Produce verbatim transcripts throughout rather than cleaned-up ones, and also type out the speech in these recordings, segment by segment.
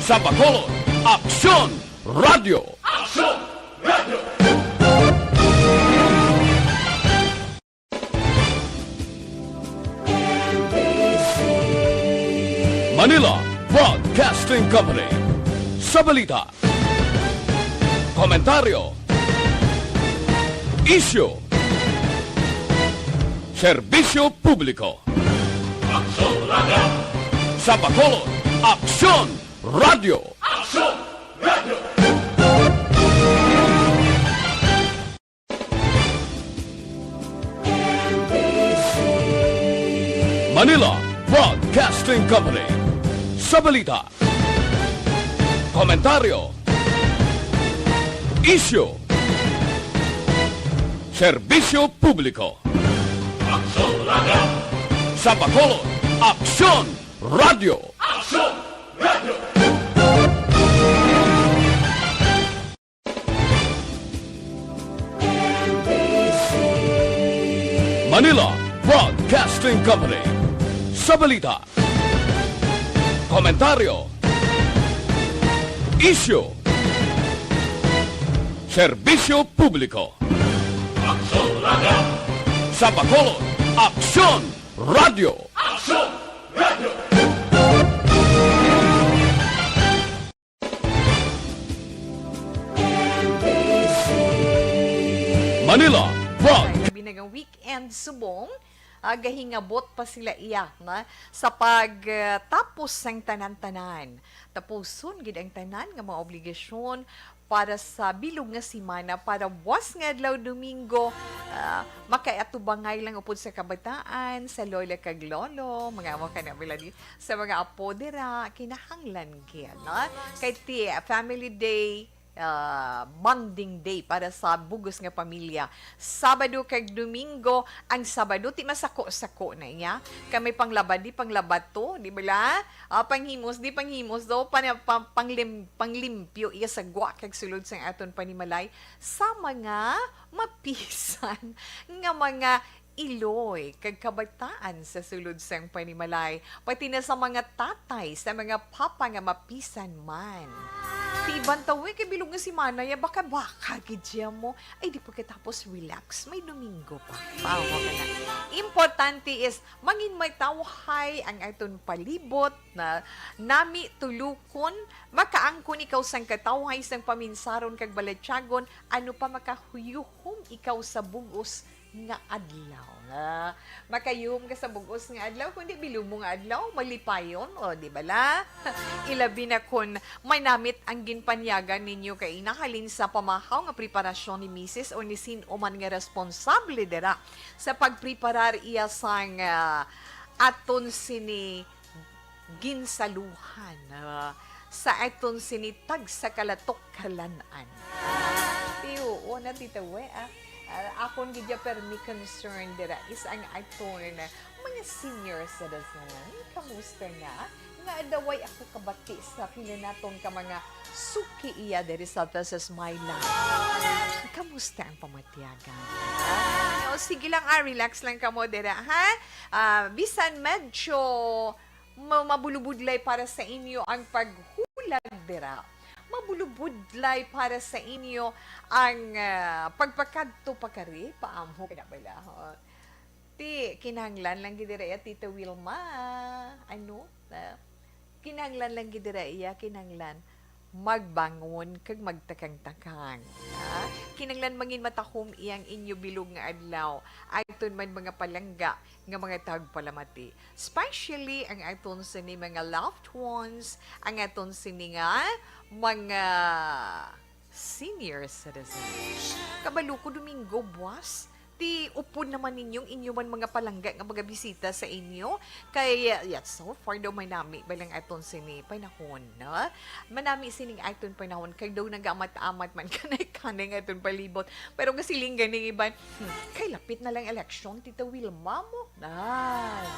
Sa Bacolod, Aksyon Radio. Manila Broadcasting Company. Sa balita, komentaryo, isyu, serbisyo publiko. Sa Bacolod, Aksyon Radio. Manila Broadcasting Company. Sa balita, komentaryo, isyu, serbisyo publiko. Sa Bacolod, Aksyon Radio. Manila Broadcasting Company. Sa balita, komentaryo, isyu, serbisyo publiko. Sa Bacolod, Aksyon Radio. Manila Broad- Labi na nga weekend subong, ah, gahingabot pa sila iya na sa pag, ah, tapos sang tanan-tanan. Tapuson gid ang tanan nga mga obligasyon para sa bilog nga semana, para buwas nga adlaw Domingo, ah, makaatubangay lang upod sa kabataan, sa lola kag lolo, mga amo ka na, Melanie, sa mga apo dira, kinahanglan gid, no? Kay ti, family day, ah, bonding day para sa bugos nga pamilya. Sabado kag Domingo, ang Sabado ti masako-sako na iya. Kay may panglaba di, panglaba to, di bala? Ah, panghimos di, panghimos do, pan-, pan-, panglim-, panglimpyo iya sa gwa kag sulod sang aton panimalay sa mga mapisan nga mga iloy kag kabataan sa sulod sang panimalay, pati na sa mga tatay, sa mga papa nga mapisan man. Ti iban tawo, eh, kay bilog nga semana ya, baka-baka gid siya mo. Ay, di pagkatapos relax, may Domingo pa. Bawa ka na. Importante is mangin matawhay ang aton palibot na nami tulukon, makaangkon ikaw sang katawhay sang paminsaron kag balatyagon, ano pa makahuyuhom ikaw sa bugos nga adlaw. Ah, makayuhom ka sa bugos nga adlaw, kundi bilog mo nga adlaw, malipayon, o, di bala? Ilabi na kon manamit ang ginpanyagan ninyo kay inahalin sa pamahaw nga preparasyon ni misis o ni sin-o man nga responsable dira sa pagpreparar iya sang, ah, aton sini ginsaluhan, ah, sa aton sini tagsa ka latok ka lan-an. Ti, oo na, Tita We, ah. Ah, akon gid ya permi concern dira is ang aton mga senior citizen. Kamusta na? Nga adaway ako kabati sa pila naton ka mga suki iya diri sa This Is My Life. Kamusta ang pamatyagan? Ah, o, sige lang, ah, relax lang kamo dira, ha? Ah, bisan medyo ma-, mabulubudlay para sa inyo ang paghulag dira. Mabulubudlay para sa inyo ang, ah, pagpakadto pa kari, paamo ka na bala, ho? Ti, kinahanglan lang gid dira iya, Tita Wilma. Ano? Ah, kinahanglan lang gid dira iya, kinahanglan magbangon kag magtakang-takang. Ha? Kinahanglan mangin matahom iyang inyo bilog nga adlaw. Aton man mga palangga nga mga tagpalamati. Especially ang aton sini mga loved ones, ang aton sini nga mga senior citizens. Kabalo ko, Domingo, buwas, ti upod naman ninyong inyo man mga palangga nga mga bisita sa inyo. Kay, uh, yeah, so far daw manami bala ang aton sini panahon, no? Manami sining aton panahon, kay daw nagaamat-amat man kanay-kanay ang aton palibot. Pero kasiling ganing iban, "Hmm, kay lapit na lang eleksyon, Tita Wilma mo." Ay.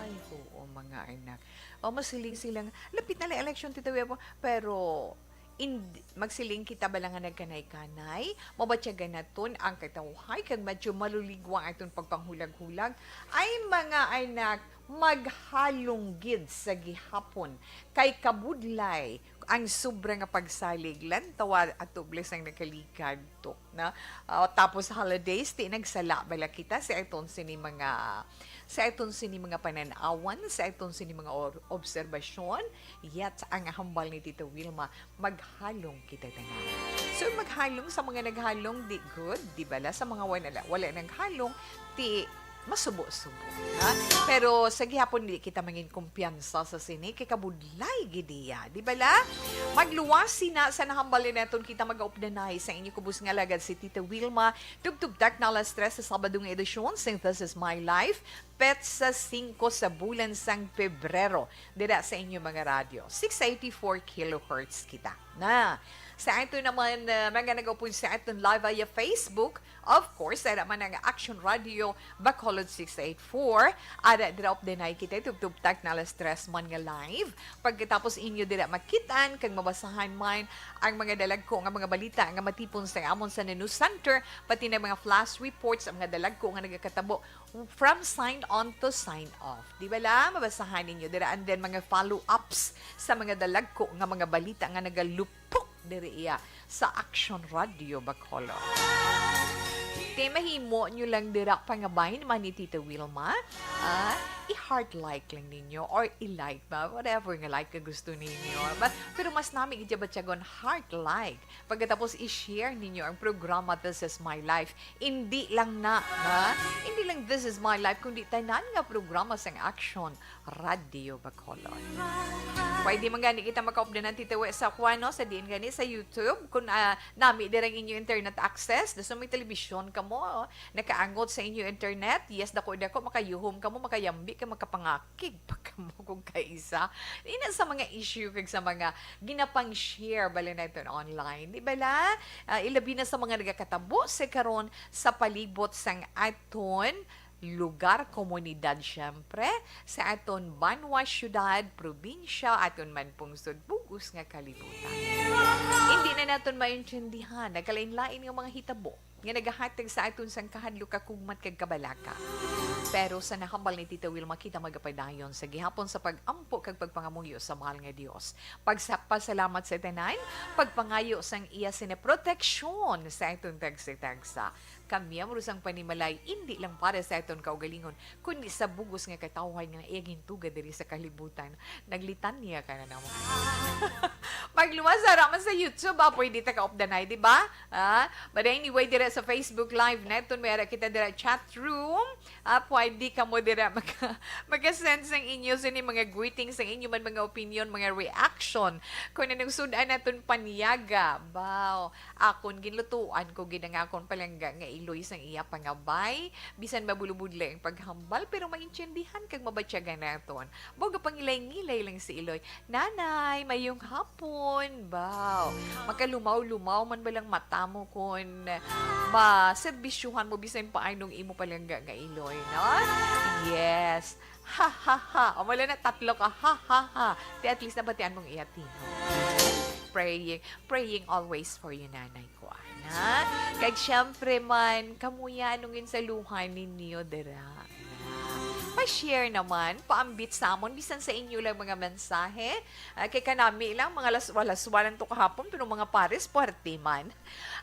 Ay, oo, mga anak. O, masiling silang, "Lapit na lang eleksyon, Tita Wilma." Pero, Indi, magsiling kita bala nga nagkanay-kanay, mabatyagan naton ang katawhay, kag medyo maluligwa ang aton pagpanghulag-hulag. Ay, mga anak, maghalong gid sa gihapon, kay kabudlay ang sobra nga pagsalig. Lantawa, atubles ang nakalikad to, na. Ah, tapos holidays, ti nagsala bala kita sa aton sini mga, sa aton sini mga panan-awan, sa aton sini mga or-, obserbasyon. Yet, ang hambal ni Tita Wilma, maghalong kita tanan. So, maghalong sa mga naghalong, di good, di bala? Sa mga wala, wala naghalong, ti masubo-subo, ha? Pero sa gihapon, di kita mangin kumpiyansa sa sini, kay kabudlay gid iya, di bala? Magluwas sina sa nahambal naton kita, mag-updanay sa inyo kubos nga alagad si Tita Wilma. Tugtugtak na alas tres sa Sabado nga edisyon sing This Is My Life, petsa singko sa bulan sang Pebrero, dira sa inyo mga radyo. Six eighty-four kilohertz kita na. Sa ato naman, uh, mga nag-upod sa aton live via Facebook, of course, ara man ang Action Radio Bacolod six eight four. Ara, drop din ay kita, tugtugtak na alas tres man nga live. Pagkatapos inyo dira makitan kag mabasahan man ang mga dalagko nga mga balita nga matipon sa amon sa News Center, pati na mga flash reports, ang mga dalagko nga nagakatabo from sign on to sign off. Di bala? Mabasahan ninyo dira, and then mga follow-ups sa mga dalagko nga mga balita nga nagalupok diri iya sa Action Radio Bacolod. Te, mahimo nyo lang dira pangabay naman ni Tita Wilma. Ah, i-heart like lang ninyo or i-like ba? Whatever nga like nga gusto ninyo. But, pero mas nami gid batyagon heart like. Pagkatapos i-share ninyo ang programa This Is My Life. Hindi lang na, ha? Hindi lang This Is My Life, kundi tanan nga programa sang Action Radio Bacolod. Pwede man gani kita makaupdanan, Tita Wes, sa kuan, no, sa diin gani sa YouTube, kung, ah, nami dirang inyo internet access, dason may telebisyon kamo, nakaangot sa inyo internet, yes, dako-dako, makayuhom kamo, makayambi ka, makapangakig pa kamo kung kaisa. Ina sa mga issue kag sa mga ginapang-share bala naton online, di bala? Ah, ilabi na sa mga nagakatabo sa karon sa palibot sang aton lugar, komunidad, siyempre, sa aton banwa, syudad, probinsya, aton man pungsod, bug-os nga kalibutan. Hindi na naton maintindihan nagkalain-lain nga mga hitabo nga nagahatag sa aton sang kahadlok, kagumot, kag kabalaka. Pero sa nahambal ni Tita Wilma, kita magapadayon sa gihapon sa pag-ampo kag pagpangamuyo sa mahal nga Dios. Pagsa-, pasalamat sa tanan, pagpangayo sang iya sini proteksyon sa aton tagsa-tagsa. Kamiyembro sang panimalay, indi lang para sa aton kaugalingon, kundi sa bug-os nga katawhan nga iya gintuga diri sa kalibutan. Naglitanya ka na naman. Magluwas ara man sa YouTube, ah, pwede ta kaupdanay, di ba? Ah, but anyway, dira sa Facebook Live naton, may ara kita dira chat room. Ah, pwede kamo dira maka-, maka-send sang inyo sini mga greetings, sang inyo man mga opinion, mga reaction. Kung anong sud-an naton panyaga, baw, akon ginlutuan ko gid ang akon palangga nga iloy sang iya pangabay. Bisan mabulubudlay ang paghambal, pero maintindihan kag mabatyagan naton. Baw, gapangilay-ngilay lang si iloy. Nanay, mayong hapon. Baw, makalumaw-lumaw man balang mata mo kon maserbisyuhan mo bisan pa anong imo palangga nga iloy, no? Yes. Ha, ha, ha. O, wala na, tatlo ka. Ha, ha, ha. Di at least nabatian mong iya tingog. Praying, praying always for you, nanay ko, ana. Kag syempre man, kamuya, anong ginsaluhan ninyo dira? Pa-share naman, paambit sa amon, bisan sa inyo lang mga mensahe. Ah, kay kanami lang, mga las-, walaswalan to kahapon, pero mga pares, puwerte man.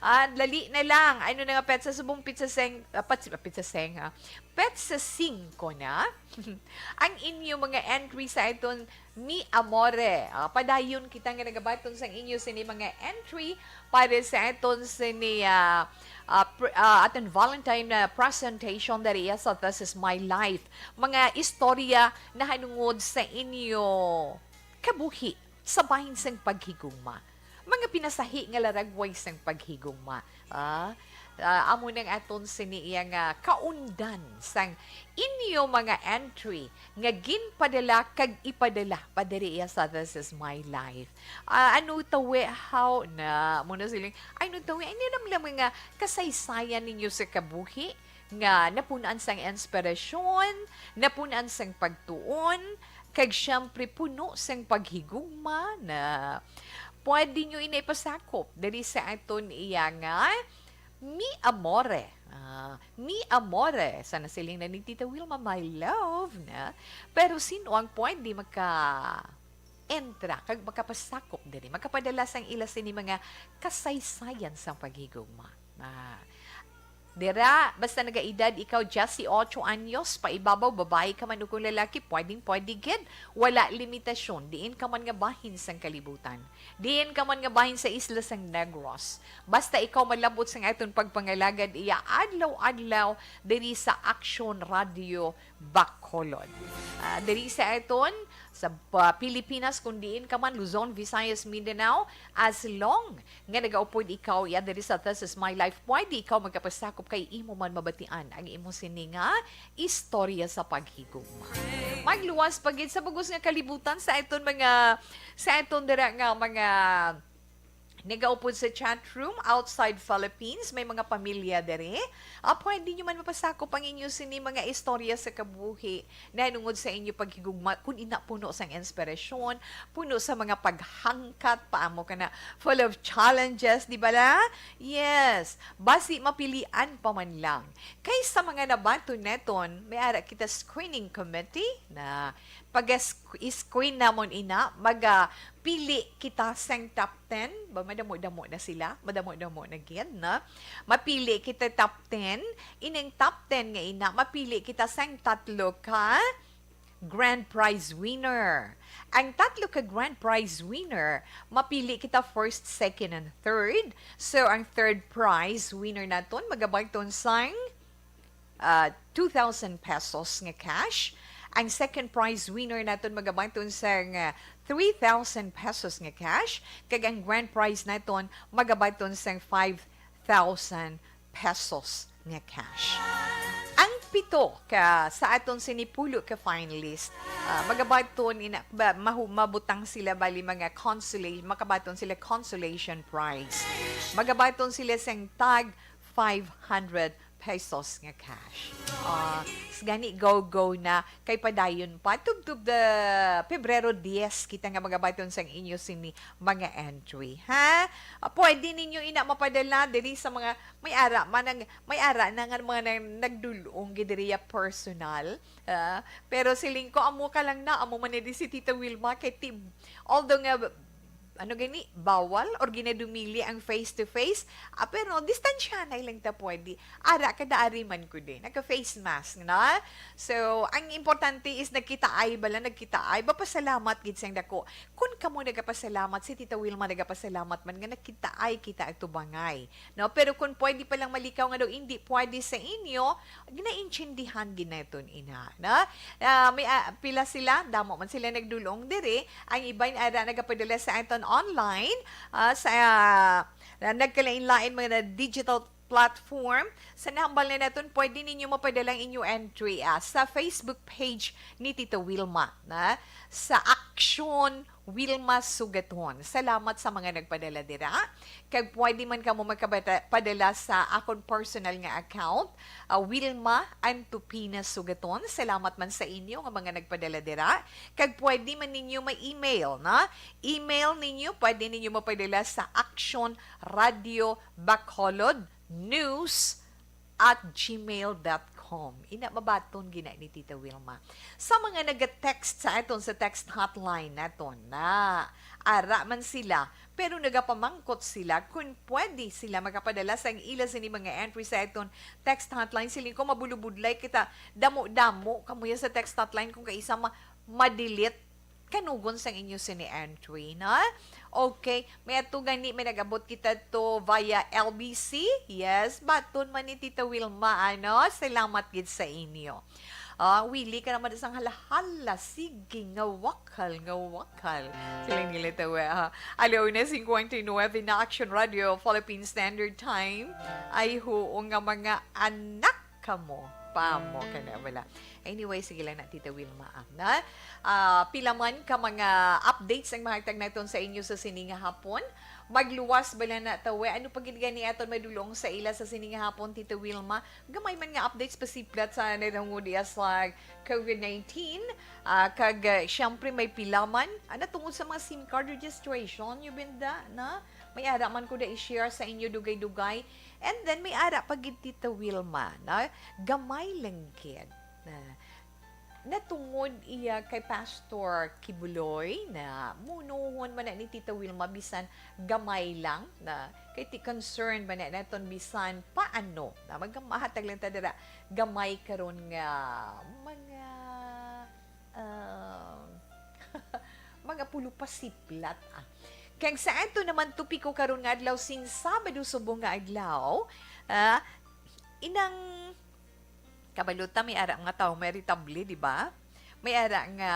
Ah, dali na lang. Ano na nga petsa, subong petsa seng, ah, petsa, petsa seng, ah. Petsa singko na. Ang inyo mga entry sa aton Mi Amore. Ah, padayon kita nga nagabaton sang inyo sini mga entry para sa aton sini, ah, ah, pr-, ah, aton Valentine, ah, presentation diri sa This Is My Life. Mga istorya nahanungod sa inyo kabuhi sa bahin sang paghigugma. Mga pinasahi nga laragway sang paghigugma. Ah, ah, amo nang aton sini iya nga kaundan sang inyo mga entry nga ginpadala kag ipadala pa diri iya sa This Is My Life. Ah, ano tawi, how na, mo na siling, ay, no tawi, ano naman lang mga kasaysayan ninyo sa kabuhi nga napun-an sang inspirasyon, napun-an sang pagtuon, kag siyempre puno sang paghigugma na Pwede nyo ini ipasakop diri sa aton iya nga Mi Amore. Ah, Mi Amore. Sa nasiling na ni Tita Wilma, "My love," na. Pero sino ang pwede maka-entra kag makapasakop diri? Makapadala sang ila sini mga kasaysayan sang paghigugma. Ah, dira, basta nagaedad ikaw diyesyocho anyos, paibabaw, babayi ka man o kung lalaki, pwedeng-pwede gid. Wala limitasyon, diin ka man nga bahin sang kalibutan. Diin ka man nga bahin sa isla sang Negros. Basta ikaw malabot sang aton pagpangalagad iya adlaw-adlaw diri sa Action Radio Bacolod. Ah, diri sa aton, sa pa-, Pilipinas, kung diin ka man, Luzon, Visayas, Mindanao, as long nga nagaupod ikaw iya diri sa This Is My Life, pwede ikaw magkapasakop kay imo man mabatian ang imo sini nga istorya sa paghigugma. Magluwas pa gid sa bugos nga kalibutan sa aton mga, sa aton dira nga mga nagaupod sa chat room outside Philippines, may mga pamilya diri. Ah, pwede nyo man mapasakop ang inyo sini mga istorya sa kabuhi nahanungod sa inyo paghigugma, kun ina puno sang inspirasyon, puno sa mga paghangkat, paamo ka na, full of challenges, di ba la? Yes, basi mapilian pa man lang. Kay sa mga nabaton neton, may ara kita screening committee na pag-screen namon ina, maga pili kita sang top ten. Ba, madamo-damo na sila. Madamo-damo na gid, no? Mapili kita top ten. Ining top ten nga ina, mapili kita sang tatlo ka grand prize winner. Ang tatlo ka grand prize winner, mapili kita first, second, and third. So, ang third prize winner naton, magabagton sang ah, two thousand pesos nga cash. Ang second prize winner naton magabagton sang, ah, three thousand pesos nga cash. Kag ang grand prize naton magabagton sang five thousand pesos nga cash. Ang pito ka sa aton sini pulo ka finalist, ah, magabagton ina, ba, mahu-, mabutang sila bali mga consolation, makabaton sila consolation prize. Magabagton sila sang tag five hundred pesos nga cash. Ah, s-, gani, go, go na. Kay padayon pa, tubtob the Pebrero diyes kita nga magabagton sang inyo sini mga entry, ha? Ah, pwede ninyo ina mapadala diri sa mga may ara man ang, may ara na nga mga nag-, nagdul-ong gid diri ya personal. Ah, pero siling ko, amo ka lang na, amo man ni si Tita Wilma kay team. Although nga, ano gani, bawal or ginadumili ang face to face. Ah, pero distansyahanay lang ta pwede. Ara ka da, ari man ko din. Naka-face mask, na? So, ang importante is nagkitaay bala, nagkitaay. Ba, pasalamat gid sang dako. Kun kamo nagapasalamat, si Tita Wilma nagapasalamat man nga nagkitaay kita atubangay. No? Pero kung pwede pa lang malikaw nga daw hindi pwede sa inyo, ginaintindihan gid naton ina, no? Ah, may, ah, pila sila, damo man sila nagdulong diri. Ang iban ara nagapadala sa aton online, ah, sa, ah, na nagkalain-lain mga digital platform. Sa nahambal na naton, pwede ninyo mapadala ang inyo entry, ah, sa Facebook page ni Tita Wilma, na sa Action Wilma Sugaton. Salamat sa mga nagpadala dira. Kag pwede man kamo magkabata-, padala sa akon personal nga account, ah, Wilma Antupina Sugaton. Salamat man sa inyo nga mga nagpadala dira. Kag pwede man ninyo ma-email, na? Email ninyo, pwede ninyo mapadala sa Action Radio Bacolod News at gmail dot com. Ina, mabaton gina ni Tita Wilma. Sa mga nag-text sa aton sa text hotline naton, na ara man sila, pero nagapamangkot sila kung pwede sila makapadala sang ila sini mga entry sa aton text hotline. Siling ko, mabulubudlay kita, damo-damo kamuya sa text hotline kung kaisa ma-, ma-delete kanugon sang inyo sini entry, na? Okay, may ato gani, may nag-abot kita to via L B C. Yes, baton man ni Tita Wilma, ano? Salamat gid sa inyo. Ah, Willie, ka naman sang halahala. Sige, nga wakal, nga wakal. Sila nila tawa, ha? Alauna cincuenta y nueve na Action Radio, Philippine Standard Time. Ay, huo nga mga anak kamo. Pamo ka na, wala. Anyway, sige lang na, Tita Wilma, ah, na? Ah, pila man ka mga updates ang mahatag naton sa inyo sa sini nga hapon? Magluwas bala na ta, we? Ano pa gid gani aton madulong sa ila sa sini nga hapon, Tita Wilma? Gamay man nga updates pasiplat sa nahitabo diya sa COVID nineteen. Ah, kag, ah, siyempre, may pila man, ah, natungod sa mga SIM card registration, you been da, na? May ara man ko da i-share sa inyo dugay-dugay. And then, may ara pa gid, Tita Wilma, na? Gamay lang gid. Na, natungod iya kay Pastor Kibuloy na munuhon man na ni Tita Wilma bisan gamay lang na kay ti concern man na naton bisan paano na magmahatag lang ta dira gamay karon nga mga, ah, mga pulupasiplat, ah. Kag sa ato naman topiko karon nga adlaw, sin Sabado subong nga adlaw, ah, inang Kabalo ta, may ara nga tawo may irritable, di ba? May ara nga,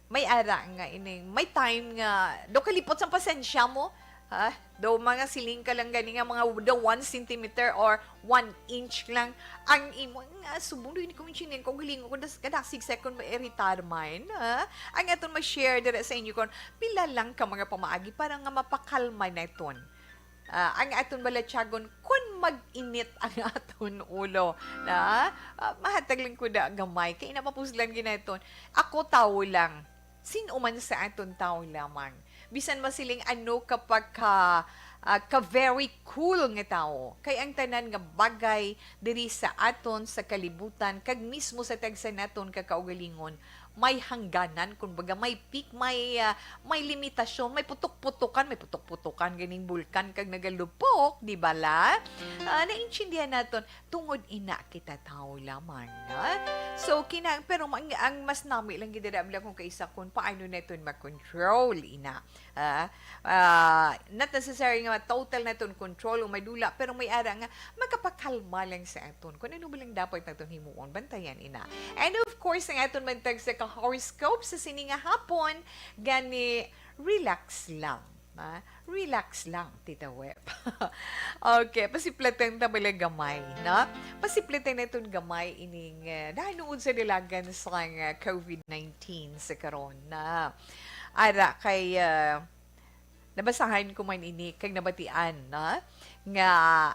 may ara nga ining, may time nga, daw kalipot sang pasensya mo, ha? Daw mga siling ka lang gani nga mga daw one centimeter or one inch lang ang imo nga subong. Daw ini ko maintindihan ko, galing ko, das-, kadasig second mairitar man, ha? Ang aton ma-share dira sa inyo kon pila lang ka mga pamaagi para nga mapakalma naton. Ah, ang aton balatyagon, kun mag-init ang aton ulo, na, ah, mahatag lang ko da gamay, kay napapuslan ginaton. Ako tawo lang. Sin-o man sa aton tawo lamang. Bisan masiling ano ka pa ka, ah, ka very cool nga tawo, kay ang tanan nga bagay diri sa aton, sa kalibutan, kag mismo sa tagsa naton ka kaugalingon, may hangganan, kumbaga, may peak, may, ah, may limitasyon, may putok-putokan, may putok-putokan ganing bulkan kag nagalupok, di bala? Ah, naintindihan naton, tungod ina kita tawo lamang, ha? So, kinang-, pero ang, ang mas nami lang gid dira, abla, kung kaisa kung paano naton ma-control, ina. Ah, ah, not necessary nga total naton control o madula, pero may ara nga makapakalma lang sa aton. Kung ano ba lang dapat naton himuon, bantayan ina. And of course, ang aton man tagsa ka horoscope sa sini nga hapon, gani relax lang. Ha? Relax lang, Tita Web. Okay, pasiplatan ta bala gamay, no? Pasiplatan naton gamay ining, eh, nahinuod sa dalagan sa, eh, COVID nineteen sa karon na. Ara kay, eh, nabasahan ko man ini kag nabatian na nga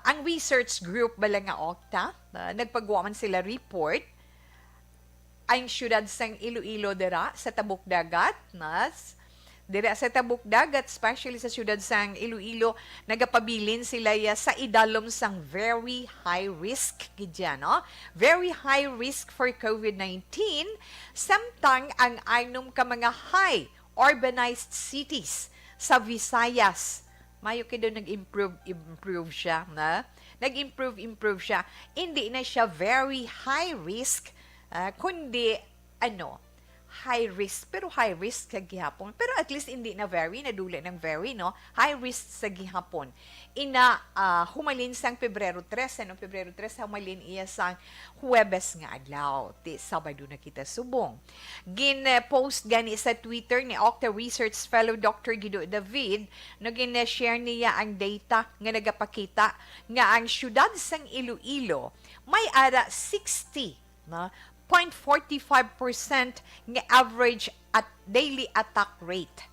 ang research group bala nga OCTA, na nagpagwa man sila report, ang siyudad sang Iloilo dira sa Tabok Dagat, na s-, dira sa Tabok Dagat, especially sa siyudad sang Iloilo, nagapabilin sila ya sa idalom sang very high risk gid ya, no? Very high risk for COVID nineteen, samtang ang anom ka mga high urbanized cities sa Visayas. Mayo kay daw nag-improve, improve siya, na? Nag-improve, improve siya. Hindi na siya very high risk, ah, kundi, ano, high risk. Pero high risk sa gihapon. Pero at least hindi na very, nadula ng very, no? High risk sa gihapon. Ina, ah, humalin sang Pebrero tres, ano, Pebrero tres, humalin iya sang Huwebes nga adlaw. Ti Sabado na kita subong. Gin-post gani sa Twitter ni OCTA Research Fellow Doctor Guido David, no, gin-share niya ang data nga nagapakita nga ang siyudad sang Iloilo may ara sixty, no, point forty-five percent nga average at daily attack rate.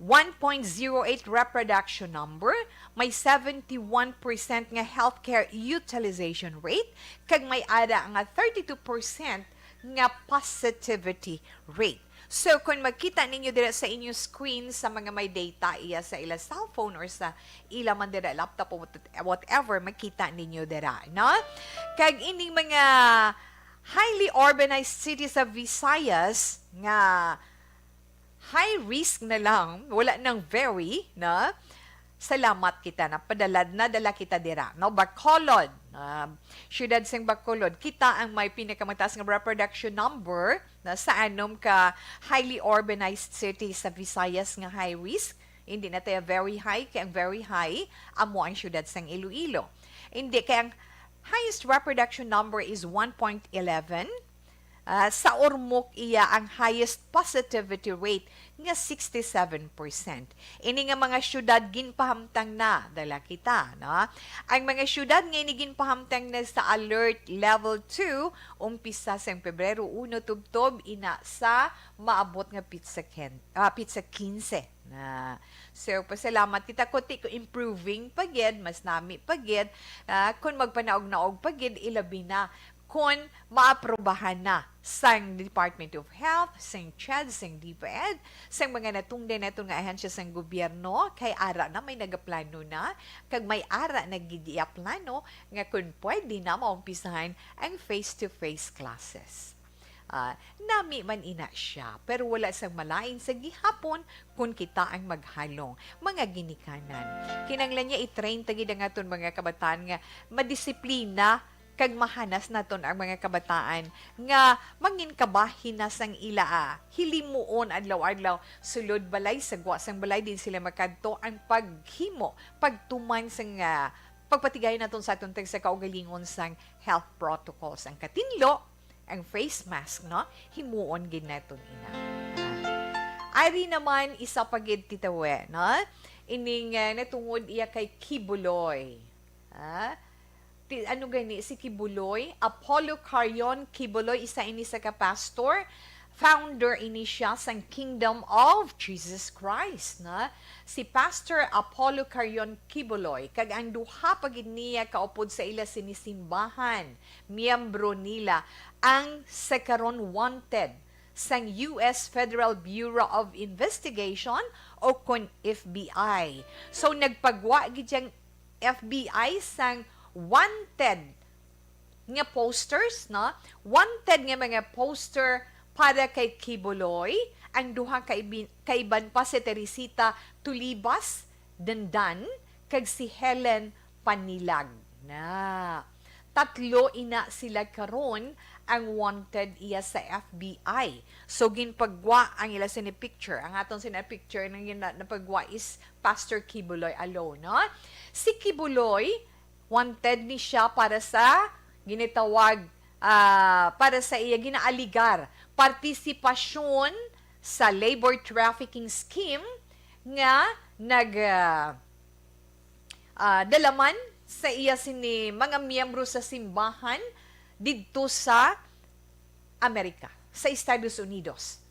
One point zero eight reproduction number, may seventy-one percent nga healthcare utilization rate, kag may ara nga thirty-two percent nga positivity rate. So, kung makita ninyo dira sa inyo screen, sa mga may data iya sa ila cellphone or sa ila man dira laptop o what-, whatever, makita ninyo dira, no? Kag ining mga highly urbanized cities sa Visayas nga high risk na lang, wala nang very, na salamat kita, na padalad, nadala kita dira, no? Bacolod, ah, siyudad sing Bacolod, kita ang may pinakamataas nga reproduction number na sa anom ka highly urbanized cities sa Visayas nga high risk. Hindi na tayo very high, kay ang very high, amo ang siyudad sang Iloilo. Hindi, kay ang highest reproduction number is one point eleven, Ah, sa Ormoc iya ang highest positivity rate nga sixty-seven percent. Ini nga mga syudad ginpahamtang na, dala kita, no? Ang mga syudad nga ini ginpahamtang na sa alert level two, umpisa sang Pebrero uno tubtob ina sa maabot nga pitsa ken-, ah, pitsa quince na. So, pasalamat kita, kuti ko improving pa gid, mas nami pa gid, ah, kun magpanaog-naog pa gid, ilabi na kun maaprubahan na sang Department of Health, sang CHED, sang DepEd, sang mga natungdan nato nga ahensya sang gobyerno, kay ara na may nagaplano na, kag may ara na gid iya plano nga kun pwede na maumpisahan ang face-to-face classes. Ah, nami man ina siya, pero wala sang malain sa gihapon kun kita ang maghalong, mga ginikanan. Kinahanglan niya i-train ta gid ang aton mga kabataan nga madisiplina kag mahanas naton ang mga kabataan nga mangin kabahin na sang ila, ah, hilimuon adlaw-adlaw. Sulod balay, sa gwa sang balay din sila makadto ang paghimo, pagtuman sang, ah, pagpatigayon naton sa aton tag sa kaugalingon sang health protocols. Ang katinlo, ang face mask, no? Himuon gid naton ina. Ah. Ari naman, isa pa gid, Tita We, no? Ining, ah, natungod iya kay Kibuloy. Ah, ti-, ano gani si Kibuloy? Apollo Carion Kibuloy, isa ini sa ka pastor. Founder ini siya sang Kingdom of Jesus Christ, na si Pastor Apollo Carion Kibuloy, kag ang duha pa gid niya kaupod sa ila sini simbahan, miyembro nila ang sa karon wanted sang U S Federal Bureau of Investigation o kon F B I. So, nagpagwa gid ang F B I sang wanted nga posters, no? Wanted nga mga poster para kay Kibuloy, ang duha ka ibi-, kaiban pa si Teresita Tulibas Dandan kag si Helen Panilag. Na. Tatlo ina sila karon ang wanted iya sa F B I. So, ginpagwa ang ila sini picture. Ang aton sini picture nga gina-, napagwa is Pastor Kibuloy alone, no? Si Kibuloy, wanted ni siya para sa ginatawag, ah, para sa iya ginaaligar partisipasyon sa labor trafficking scheme nga nag, ah, ah, dalaman sa iya sini mga miyembro sa simbahan didto sa Amerika, sa Estados Unidos.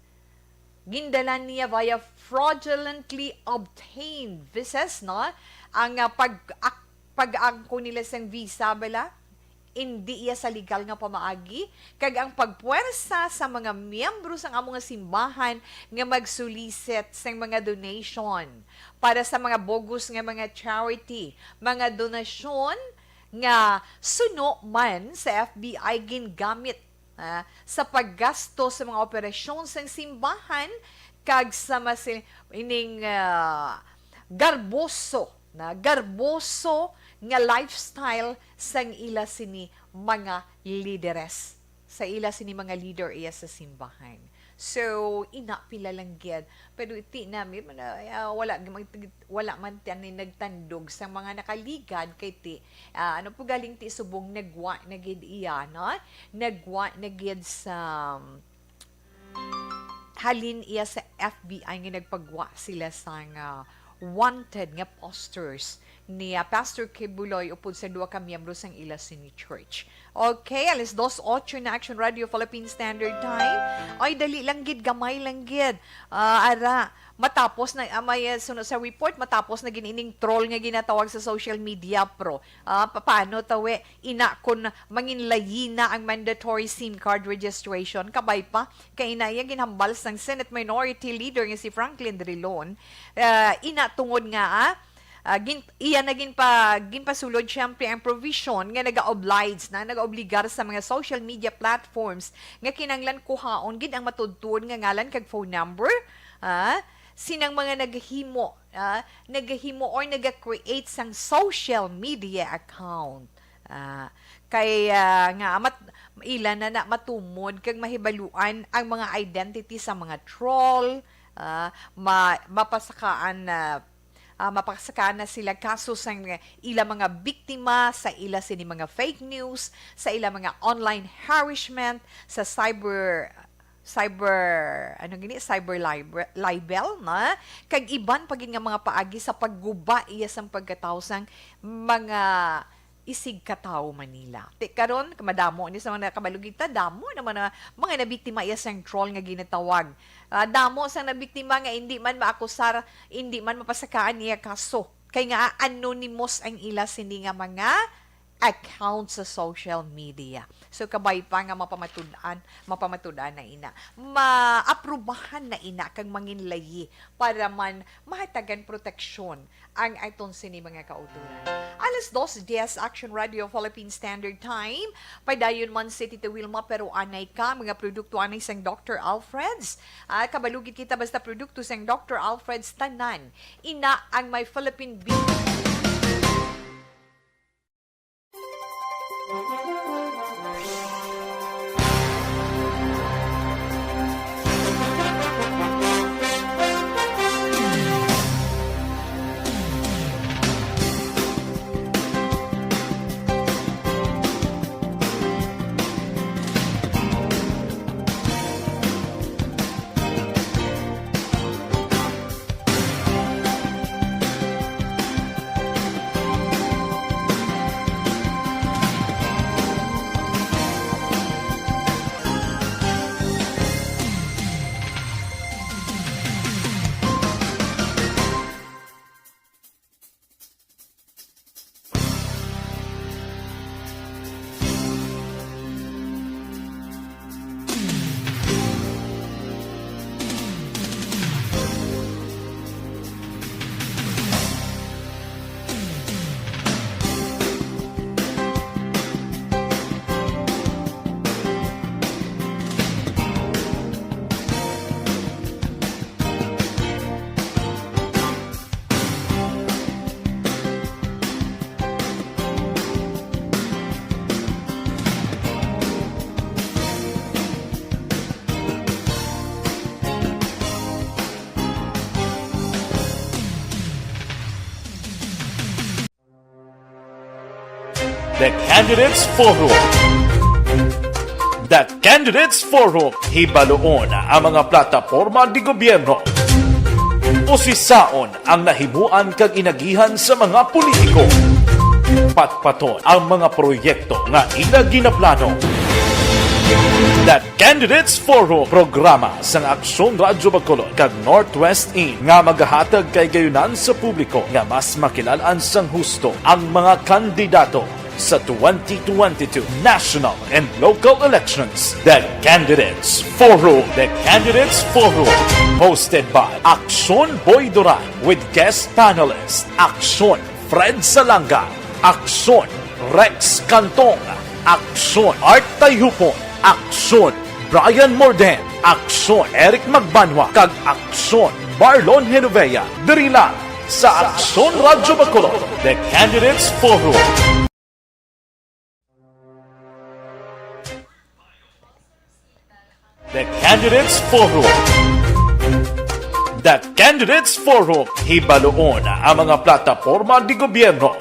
Gindalan niya via fraudulently obtained visas, no? Ang, ah, pag-, ak-, pag-angko nila sang visa bala, indi iya sa legal nga pamaagi, kag ang pagpuwersa sa mga miyembro sang amo nga simbahan nga mag-solicit sang mga donation para sa mga bogus nga mga charity, mga donasyon nga suno man sa F B I gingamit, ah, sa paggasto sa mga operasyon sang simbahan kag sa masil-, ining, ah, garboso, na garboso nga lifestyle sang ila sini mga lideres, sa ila sini mga leader iya sa simbahan. So, ina pila lang gid. Pero iti nami, man, ah, wala, wala man tani nagtandog sa mga nakaligad kay ti, ah, ano po galing ti subong nagwa na gid iya, no? Nagwa na gid sa, halin iya sa F B I nga nagpagwa sila sa nga wanted nga posters ni, ah, Pastor Kibuloy upod sa duha ka miyembro sang ila sini church. Okay, alas dos ocho na, Action Radio Philippine Standard Time. Ay, dali lang gid, gamay lang gid. Ah, ara, matapos na, ah, may, ah, suno sa report, matapos na gid ining troll nga ginatawag sa social media, pro. Ah, pa-, paano tawi? Ina, kun manginlayi na ang mandatory SIM card registration, kabay pa, kay ina iya ginhambal sang Senate Minority Leader nga si Franklin Drilon. Ah, ina, tungod nga, ah, ah, gin-, iya na ginpa-, ginpasulod, siyempre, ang provision nga naga-oblige na, naga-obligar sa mga social media platforms nga kinahanglan kuhaon gid ang matuod-tuod nga ngalan kag phone number, ah, sinang mga naghimo, ah, naghimo or naga-create sang social media account. Ah, kay, ah, nga mat-, ila na na matumod kag mahibaluan ang mga identity sa mga troll, ah, ma-, mapasakaan na ah, mapasakaan na sila kaso sa ila mga biktima, sa ila sini mga fake news, sa ila mga online harassment, sa cyber, cyber, ano gini, cyber libre-, libel, na? Kag iban pa gid nga mga paagi sa pagguba iya sang pagkatawo sang mga isig ka tawo Manila. Ti karon, madamo ni sa mga kabalo kita, damo naman na mga nabiktima iya sang troll nga ginatawag. Ah, damo sang nabiktima nga hindi man maakusar, hindi man mapasakaan niya kaso. Kay nga anonymous ang ila sini nga mga account sa social media. So, kabay pa nga mapamatud-an, mapamatud-an na ina. Maaprubahan na ina kag manginlayi para man mahatagan proteksyon ang aton sini mga kauturan. Alas dos diez, Action Radio Philippine Standard Time. Padayon man si Tita Wilma, pero anay ka, mga produkto anay sang Doctor Alfred's. Ah, kabalugit kita basta produkto sang Doctor Alfred's, tanan. Ina ang may Philippine Beef. The Candidates Forum. The Candidates Forum, hibaluon ang mga plataporma di gobyerno. Usisaon ang nahimuan kag inagihan sa mga politiko. Patpaton ang mga proyekto nga ila ginaplano. The Candidates Forum, programa sang Aksyon Radyo Bacolod kag Northwest In nga magahatag kahigayonan sa publiko nga mas makilal-an sang husto ang mga kandidato sa twenty twenty-two national and local elections. The Candidates Forum. The Candidates Forum, hosted by Aksyon Boy Duran with guest panelist Aksyon Fred Salanga, Aksyon Rex Cantong, Aksyon Art Tayhupon, Aksyon Brian Morden, Aksyon Eric Magbanwa, kag Aksyon Marlon Genovea, diri lang sa Aksyon Radyo Bacolod. The Candidates Forum. The Candidates Forum. The Candidates Forum, hibaluon ang mga plataporma di gobyerno.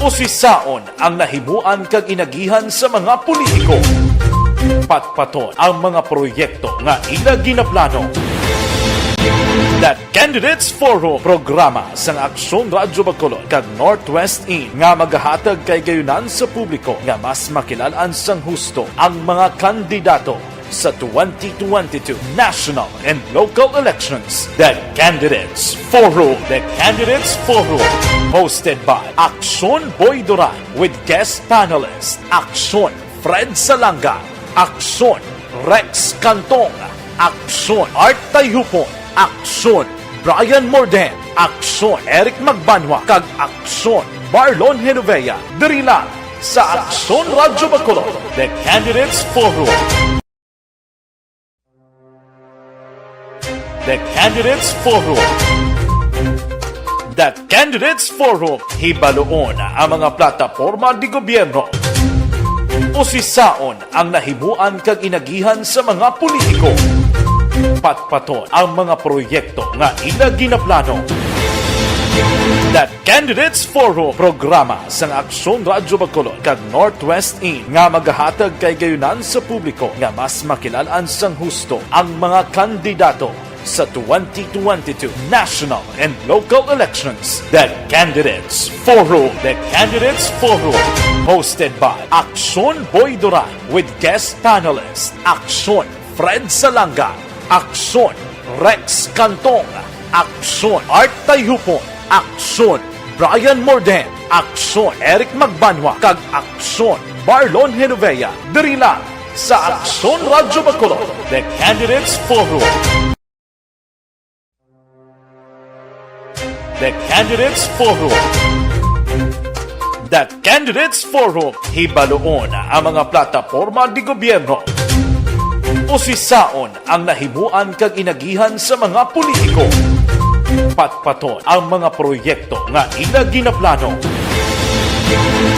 Usisaon ang nahimuan kag inagihan sa mga politiko. Patpaton ang mga proyekto nga ila ginaplano. The Candidates Forum, programa sang Aksyon Radyo Bacolod kag Northwest In nga magahatag kahigayonan sa publiko nga mas makilal-an sang husto ang mga kandidato sa twenty twenty-two national and local elections. The Candidates Forum. The Candidates Forum, hosted by Aksyon Boy Duran with guest panelist Aksyon Fred Salanga, Aksyon Rex Cantong, Aksyon Art Tayhupon, Aksyon Brian Morden, Aksyon Eric Magbanwa, kag Aksyon Marlon Genovea, diri lang sa Aksyon Radyo Bacolod. The Candidates Forum. The Candidates Forum. The Candidates Forum, hibaluon ang mga plataporma di gobyerno. Usisaon ang nahimuan kag inagihan sa mga politiko. Patpaton ang mga proyekto nga ila ginaplano. The Candidates Forum, programa sang Aksyon Radyo Bacolod kag Northwest Inn nga magahatag kahigayonan sa publiko nga mas makilal-an sang husto ang mga kandidato sa twenty twenty-two national and local elections. The Candidates Forum. The Candidates Forum, hosted by Aksyon Boy Duran with guest panelist Aksyon Fred Salanga, Aksyon Rex Cantong, Aksyon Art Tayhupon, Aksyon Brian Morden, Aksyon Eric Magbanwa, kag Aksyon Marlon Genovea, diri lang sa Aksyon Radyo Bacolod. The Candidates Forum. The Candidates Forum. The Candidates Forum, hibaluon ang mga plataporma de gobyerno. Usisaon ang nahimuan kag inagihan sa mga politiko. Patpaton ang mga proyekto nga ila ginaplano.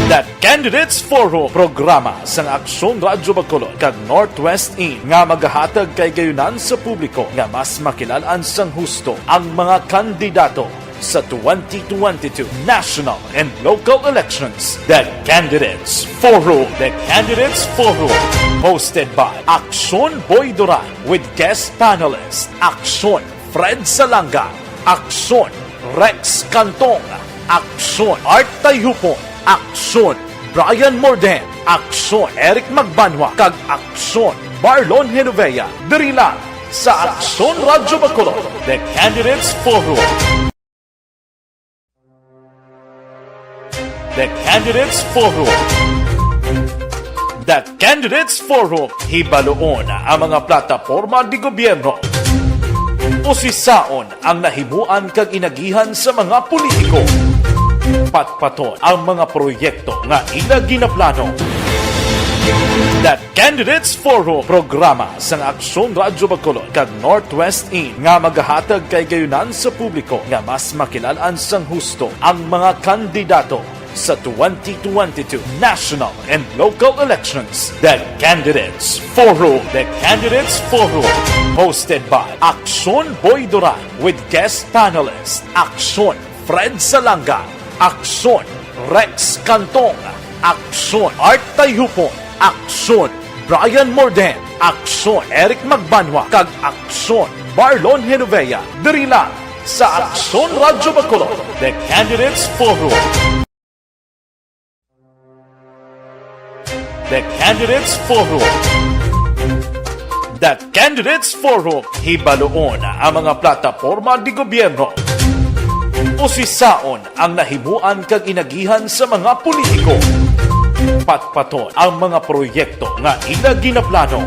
The Candidates Forum, programa sang Aksyon Radyo Bacolod kag Northwest Inn nga magahatag kahigayonan sa publiko nga mas makilal-an sang husto ang mga kandidato sa twenty twenty-two national and local elections. The Candidates Forum. The Candidates Forum, hosted by Aksyon Boy Duran with guest panelist Aksyon Fred Salanga, Aksyon Rex Cantong, Aksyon Art Tayhupon, Aksyon Brian Morden, Aksyon Eric Magbanwa, kag Aksyon Marlon Genovea, diri lang sa Aksyon Radyo Bacolod. The Candidates Forum. The Candidates Forum. The Candidates Forum, hibaluon ang mga plataporma de gobyerno. Usisaon ang nahimuan kag inagihan sa mga politiko. Patpaton ang mga proyekto nga ila ginaplano. The Candidates Forum, programa sang Aksyon Radyo Bacolod kag Northwest Inn nga magahatag kahigayonan sa publiko nga mas makilal-an sang husto ang mga kandidato sa twenty twenty-two national and local elections. The Candidates Forum. The Candidates Forum, hosted by Aksyon Boy Duran with guest panelist Aksyon Fred Salanga, Aksyon Rex Cantong, Aksyon Art Tayhupon, Aksyon Brian Morden, Aksyon Eric Magbanwa, kag Aksyon Marlon Genovea, diri lang sa Aksyon Radyo Bacolod. The Candidates Forum. The Candidates Forum. The Candidates Forum, hibaluon ang mga plataporma de gobyerno. Usisaon ang nahimuan kag inagihan sa mga politiko. Patpaton ang mga proyekto nga ila ginaplano.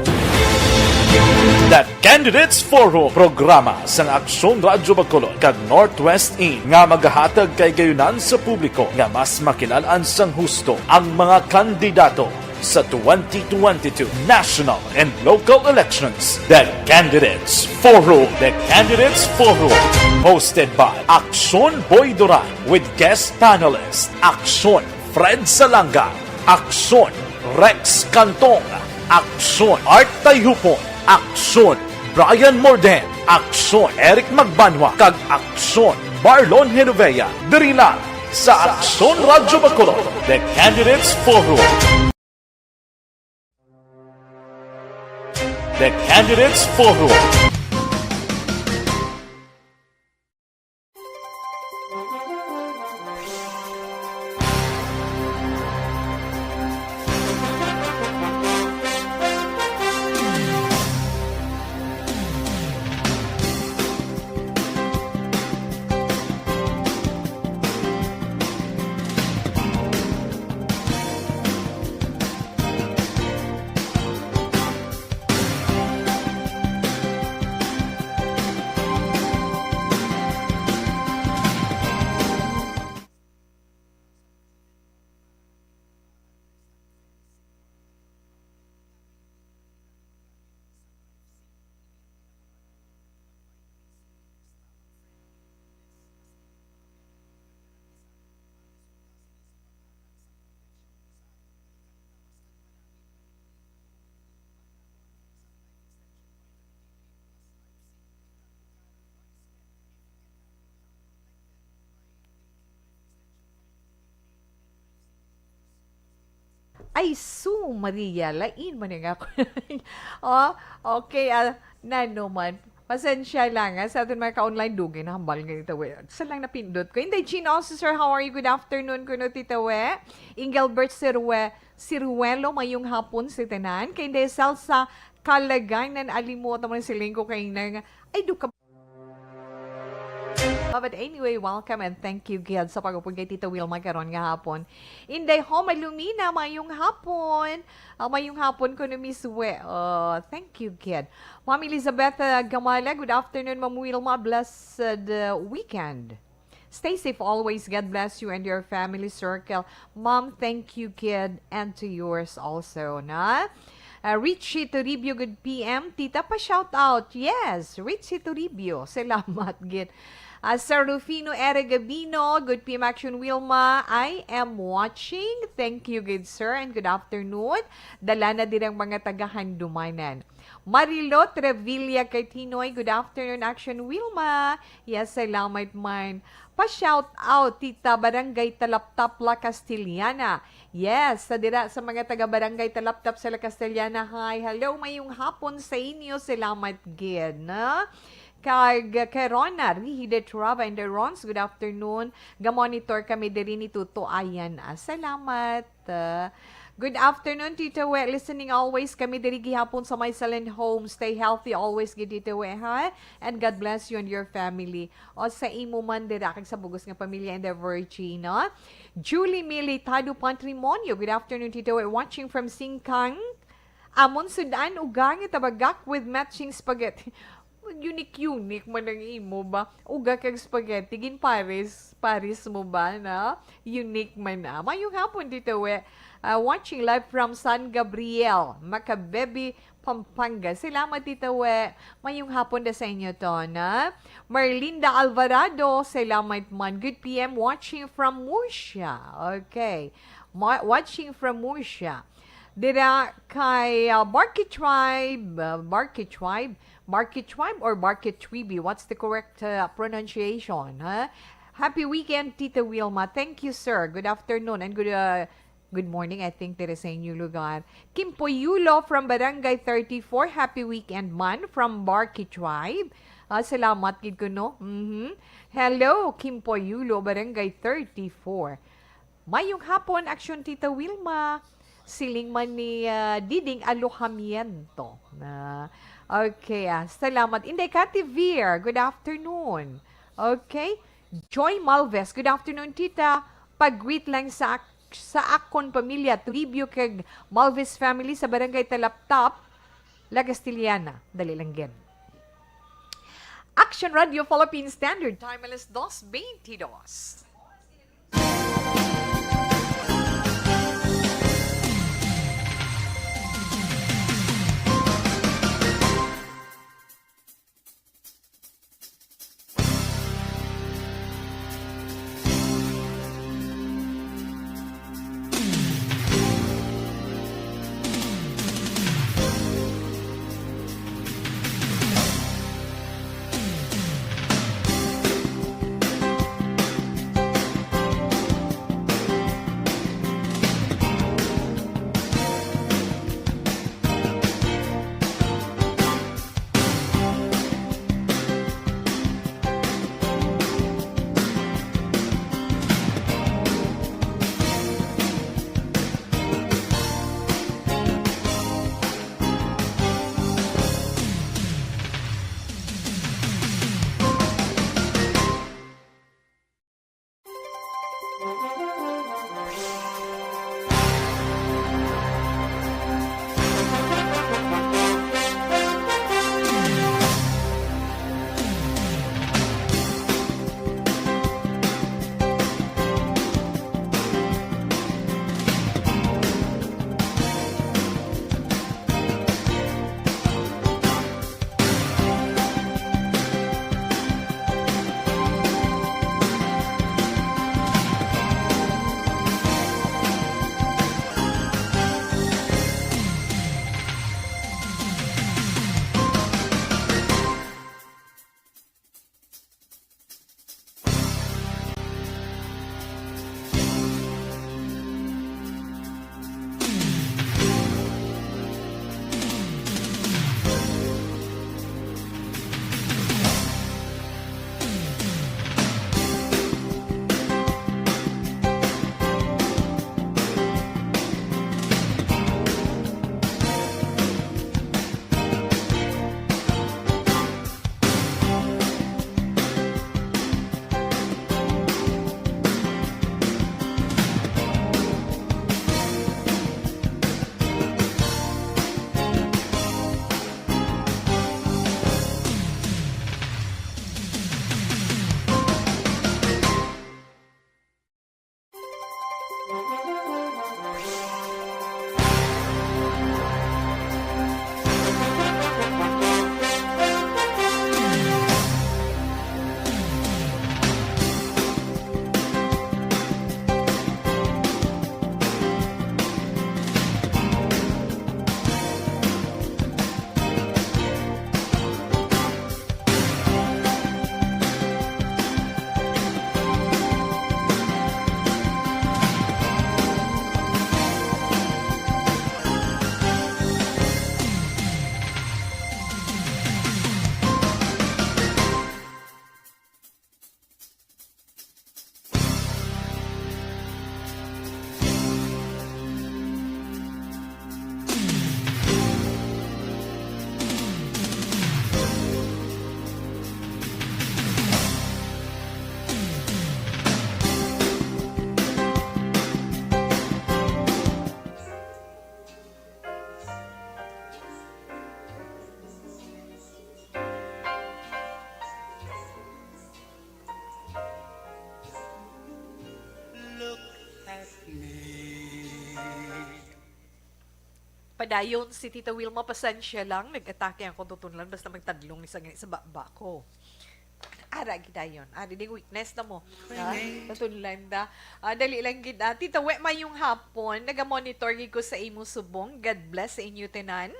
The Candidates Forum, programa sang Aksyon Radyo Bacolod kag Northwest Inn nga magahatag kahigayonan sa publiko nga mas makilal-an sang husto ang mga kandidato sa twenty twenty-two national and local elections. The Candidates Forum. The Candidates Forum, hosted by Aksyon Boy Duran with guest panelist Aksyon Fred Salanga, Aksyon Rex Cantong, Aksyon Art Tayhupon, Aksyon Brian Morden, Aksyon Eric Magbanwa, kag Aksyon Marlon Genovea, diri lang sa Aksyon Radyo Bacolod. The Candidates Forum. The Candidates Forum. Ay, su, Maria, lain man nga ako. Oh, okay, ah, nano man. Pasensya lang, ah, sa aton mga ka-online, dugay na hambal nga ito, eh. Sa lang napindot ko. Inday Jean also, sir, how are you? Good afternoon, kuno, Tita We. Engelbert Sirue-, Siruelo, mayong hapon sa tanan. Kay Inday Salsa Kalaganan, alimot naman siling ko kay nang, ay, duka. But anyway, welcome and thank you, gid, sa pag-upod kay Tita Wilma karon nga hapon. Inday Homa Lumina, mayong hapon. Ah, mayong hapon, kuno, Miss We. Oh, thank you, gid. Ma'am Elizabeth, ah, Gamala, good afternoon, Ma'am Wilma. Blessed, uh, weekend. Stay safe always. God bless you and your family circle. Ma'am, thank you, gid, and to yours also, na? Uh, Richie Toribio, good P M. Tita, pa-shout out. Yes, Richie Toribio. Salamat, gid. Uh, Sir Rufino Ere Gabino, good P M Action Wilma. I am watching. Thank you, good sir, and good afternoon. Dala na dirang mga taga-Handumanan. Marilo Trevilla Catinoy, good afternoon, Action Wilma. Yes, salamat man. Pa-shout out, Tita, Barangay Talaptap, La Castellana. Yes, sa dira sa mga taga Barangay Talaptap sa La Castellana. Hi, hello, mayong hapon sa inyo. Salamat gid, no? Kag Kerona, Rihi de Trava and the Rons, good afternoon. Ga-monitor kami diri ni Tuto Ayan. Ah, salamat. Uh, good afternoon, Tita We. Listening always kami diri gihapon sa may Silent Home. Stay healthy always, gid, Tita We, ha? And God bless you and your family. O sa imo man dira kag sa bug-os nga pamilya and the Virgin, no? Julie Militado Patrimonio. Good afternoon, Tita We. Watching from Singkang. Amon sudan, uga nga tabagak with matching spaghetti. Unique-unique man ang imo ba? Uga kag spaghetti, gin-pares, pares mo ba na? Unique man na. Mayong hapon, Tita We. Ah, watching live from San Gabriel, Macabebe, Pampanga. Salamat, Tita We. Mayong hapon da sa inyo to, na? Marlinda Alvarado, salamat man. Good P M, watching from Murcia. Okay. Ma-, watching from Murcia. Dira kay, ah, Barkey Tribe, ah, Barkey Tribe, Barkey Tribe or Barkey Tribe? What's the correct, uh, pronunciation, ha? Happy weekend, Tita Wilma. Thank you, sir. Good afternoon and good, uh, good morning, I think, diri sa inyo lugar. Kimpo Yulo from Barangay thirty-four. Happy weekend man from Barkey Tribe. Ah, salamat gid kuno. Mhm. Hello, Kimpo Yulo, Barangay thirty-four. Mayong hapon, Action Tita Wilma. Siling man ni, ah, Diding Alojamiento. Na, okay, ah, salamat. Inday Cathy Veer, good afternoon. Okay. Joy Malves, good afternoon, Tita. Pag-greet lang sa ak-, sa akon pamilya, Toribio kag Malves family sa Barangay Talaptap, La Castellana. Dali lang gid. Action Radio Philippine Standard Time, alas dos veintidós. Dayon si Tita Wilma, pasensya lang, nag-atake ang akong tutunlan, basta magtadlong ni sa, sa baba ko. Ara, gidayon. Ari, di weakness na mo. Ha? Tutunlan da. Ah, dali lang gid. Ah, Tita We, mayong hapon. Naga-monitor gid ko sa imo subong. God bless sa inyo tanan.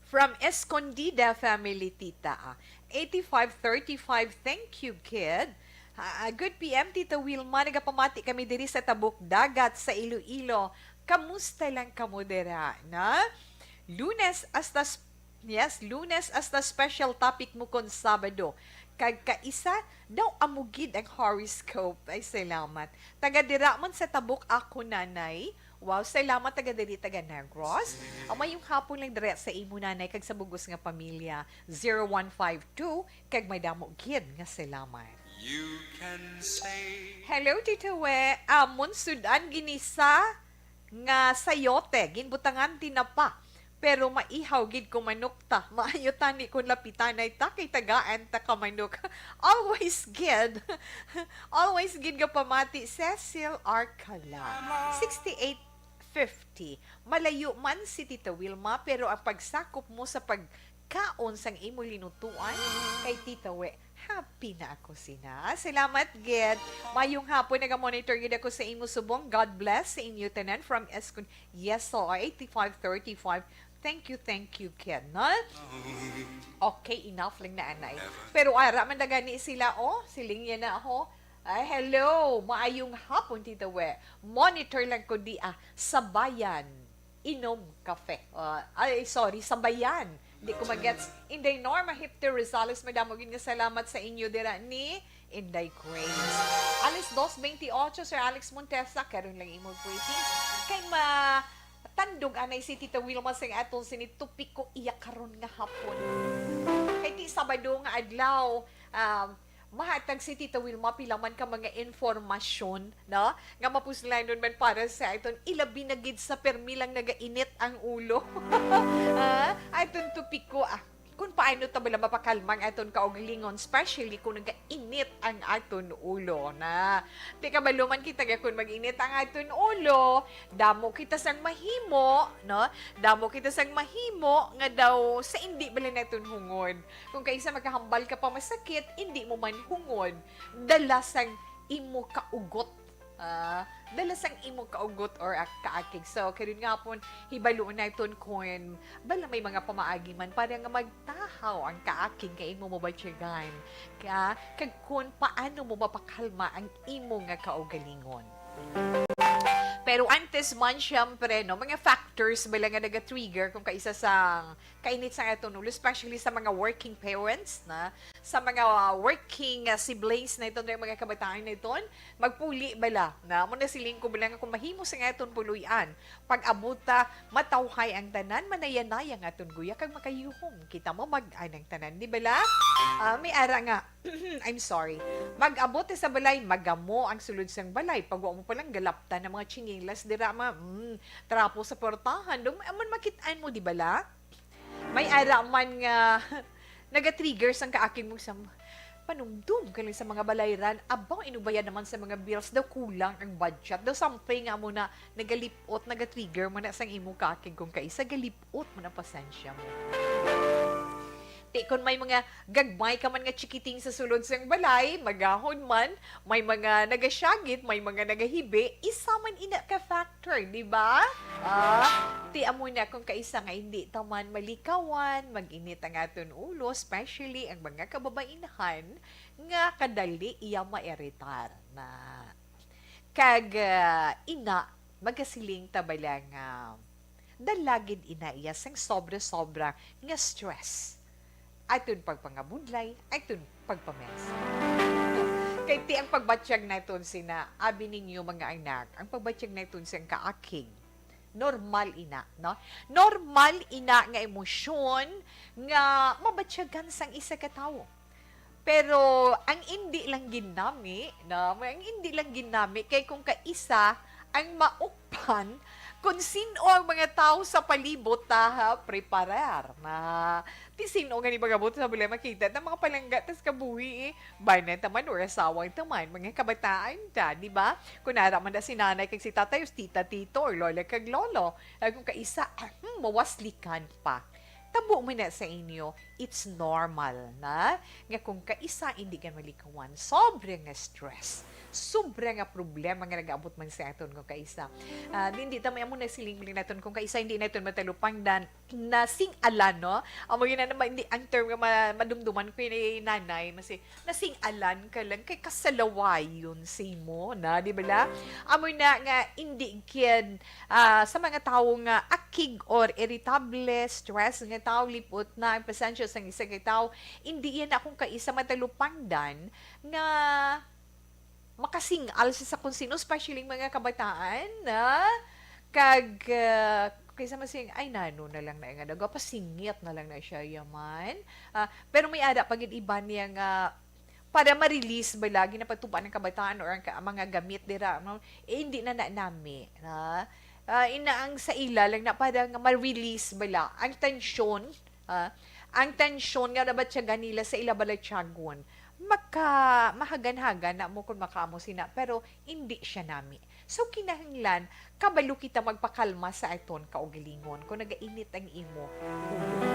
From Escondida family, Tita. Ah, eighty-five thirty-five, thank you, kid. Ah, ah, good P M, Tita Wilma. Nagapamati kami diri sa Tabok Dagat, sa Iloilo. Kamusta lang kamo dira, na? Lunes hasta s-, yes, Lunes hasta special topic mo kon Sabado. Kag kaisa, daw amo gid ang horoscope. Ay, salamat. Taga dira man sa Tabok ako, nanay. Wow, salamat, taga diri, taga Negros. Ang mayong hapon lang dira sa imo, nanay, kag sa bugos nga pamilya. Zero one five two, kag madamo gid nga salamat. You can say Hello, Tita We. Amon sud-an ginisa nga sayote, ginbutangan tinapa. Pero maihaw gid ko manok ta. Maayo tani kung lapitanay ta kay tagaan ta ka manok. Always gid. Always gid nga pamati, Cecil Arcala. Sixty-eight fifty. Malayo man si Tita Wilma, pero ang pagsakop mo sa pagkaon sang imo linutuan kay Tita We, happy na ako sina. Salamat gid. Mayong hapon, naga-monitor gid ako sa imo subong. God bless sa inyo tanan from Escon. Yes, so eighty-five thirty-five. Thank you, thank you, Ken. No? Okay, enough lang na, anay. Pero ara man na gani sila, oh. Siling niya na, ho. Ay, hello. Maayong hapon, Tita We. Monitor lang ko di, ah, Sabayan Inom Cafe. Ah, ay, sorry, Sabayan. Di ko magets. Inday Norma Hipter Rosales, madamo gid nga salamat sa inyo dira ni Inday Grace. Alas dos veintiocho, Sir Alex Montesa, karon lang imo greetings. Kay ma-, tandog anay si Tita Wilma sing aton sini topiko iya karon nga hapon. Kay ti Sabado nga adlaw, um, mahatag si Tita Wilma pila man ka mga informasyon, no? Nga mapuslanon man para sa aton, ilabi na gid sa permi lang nagainit ang ulo. Ah, aton topiko, ah, kung paano ta bala mapakalma ang aton kaugalingon, especially kung nagainit ang aton ulo na. Ti kabalo man kita nga kung mag-init ang aton ulo, damo kita sang mahimo, no? Damo kita sang mahimo nga daw sa indi bala naton hungod. Kung kaisa makahambal ka pa masakit, indi mo man hungod. Dala sang imo kaugot. Ah, dala sang imo kaugot or ak-, kaakig. So, karon nga hapon, hibaluon naton kung bala may mga pamaagi man para nga magtahaw ang kaakig nga imo mabatyagan. Ka, kag kung paano mo mapakalma ang imo nga kaugalingon. Pero antes man, syempre, no, mga factors bala nga naga-trigger kung kaisa sang kainit sa aton ulo, especially sa mga working parents na, sa mga, uh, working, uh, siblings na iton, mga kabataan na iton, magpuli bala na. Amo na siling ko bala nga kung mahimo sa aton puloy-an, pag-abot ta, matawhay ang tanan, manayanay ang aton guya, kag makayuhom kita, mamag-an ang tanan, di bala? Ah, may ara nga, I'm sorry. Mag-abot sa balay, magamo ang sulod sang balay. Pag wa mo palang galaptan ang mga tsinelas, dira ma, mm, trapo sa portahan. Dum-, aman makit-an mo, di bala? May ara man nga naga-trigger sang kaakig mong sam-, panumdum ka lang sa mga balayran. Abaw, inubaya naman sa mga bills. Daw kulang ang budget. Daw something nga mo na nagalipot, naga-trigger mo na sang imo kaakig kung kaisa galipot mo na pasensya mo. Ti, kung may mga gagmay ka man nga chikiting sa sulod sang balay, magahon man, may mga nagasyagit, may mga nagahibi, isa man ina ka factor, di ba? Ah, ti amo na kung kaisa nga hindi ta man malikawan, mag-init ang aton ulo, especially ang mga kababainhan nga kadali iya mairitar na. Kag, ah, ina, magasiling ta bala nga dala gid ina iya sang sobra-sobra nga stress. Aton pagpangabudlay, aton pagpamensa. Kay ti ang pagbatyag naton sina, abi ninyo, mga anak, ang pagbatyag naton sang kaakig, normal ina, no? Normal ina nga emosyon nga mabatyagan sang isa ka tawo. Pero ang indi lang gid nami, no? Ang indi lang gid nami kay kung kaisa ang maukpan, Kung sin-o ang mga tawo sa palibot ta, ha, preparar na. Ti sin-o nga ni magabot sa balay makita ta mga palangga tas kabuhi, eh. Bana ta man or asawa ta man, mga kabataan ta, di ba? Kung ara man na si nanay kag si tatay, o si tita, tito, or lola kag lolo, ay kung kaisa, hmm, mawaslikan pa. Tabo man na sa inyo, it's normal na nga kung kaisa hindi ka malikawan, sobra nga stress, sobra nga problema nga nag-abot man sa aton kung kaisa. Ah, hindi ta may amo na siling naton kung kaisa hindi naton matalupangdan na sing-alan, no? Amo yun na naman, hindi, ang term nga ma- madumduman ko yun ay nanay, masi, nasing-alan ka lang kay kasalawayon sa imo na, di ba la? Amo na nga, hindi kid, ah, sa mga tawo nga akig or irritable, stress nga tawo, lipot na ang pasensya sang isa ka tawo, hindi yan akong kaisa matalupangdan nga makasing-al siya sa kung sino, especially mga kabataan, na kag, ah, kaysa masing, "Ay, nano na lang na nga daw, pasingit na lang na siya yaman." Ah, pero may ara pa gid iba niya nga para ma-release ba lagi na pagtupa ng kabataan or ang ka- mga gamit dira, no? Eh, hindi na na nami, ha? Ah, ina ang sa ila lang na para nga ma-release ba la ang tensyon, ah, ang tensyon nga nabatyagan nila sa ila balatyagon. Maka, mahagan-hagan na mo kung makaamo sina, pero hindi siya nami. So, kinahanglan, kabalo kita magpakalma sa aton kaugalingon kung nagainit ang imo ulo.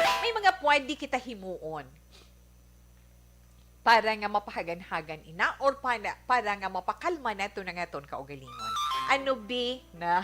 May mga pwede kita himuon para nga mapahagan-hagan ina or para, para nga mapakalma nato na nga aton kaugalingon. Ano bi na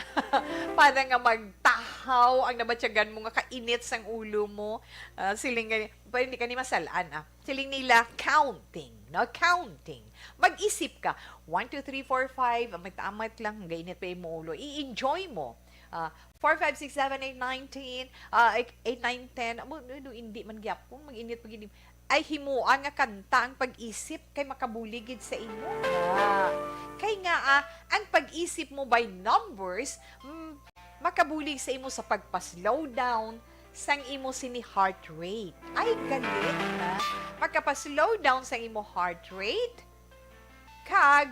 para nga magtahaw ang nabatyagan mo nga kainit sang ulo mo? Ah, siling nga, pwede ka ni masalaan, ah. Siling nila, counting, no? Counting. Mag-isip ka, one, two, three, four, five, amat-amat lang, gainit pa imo ulo. I-enjoy mo. Ah, four, five, six, seven, eight, nine, ten, ah, eight, nine, ten, amo, ano, hindi man gyapon, mag-init, mag-init. Ay, himoa nga kanta ang pag-isip kay makabulig gid sa imo. Ah, kay nga, ah, ang pag-isip mo by numbers, mm, makabulig sa imo sa pagpa-slow down sang imo sini heart rate. Ay, galit na. Makapa-slow down sang imo heart rate, kag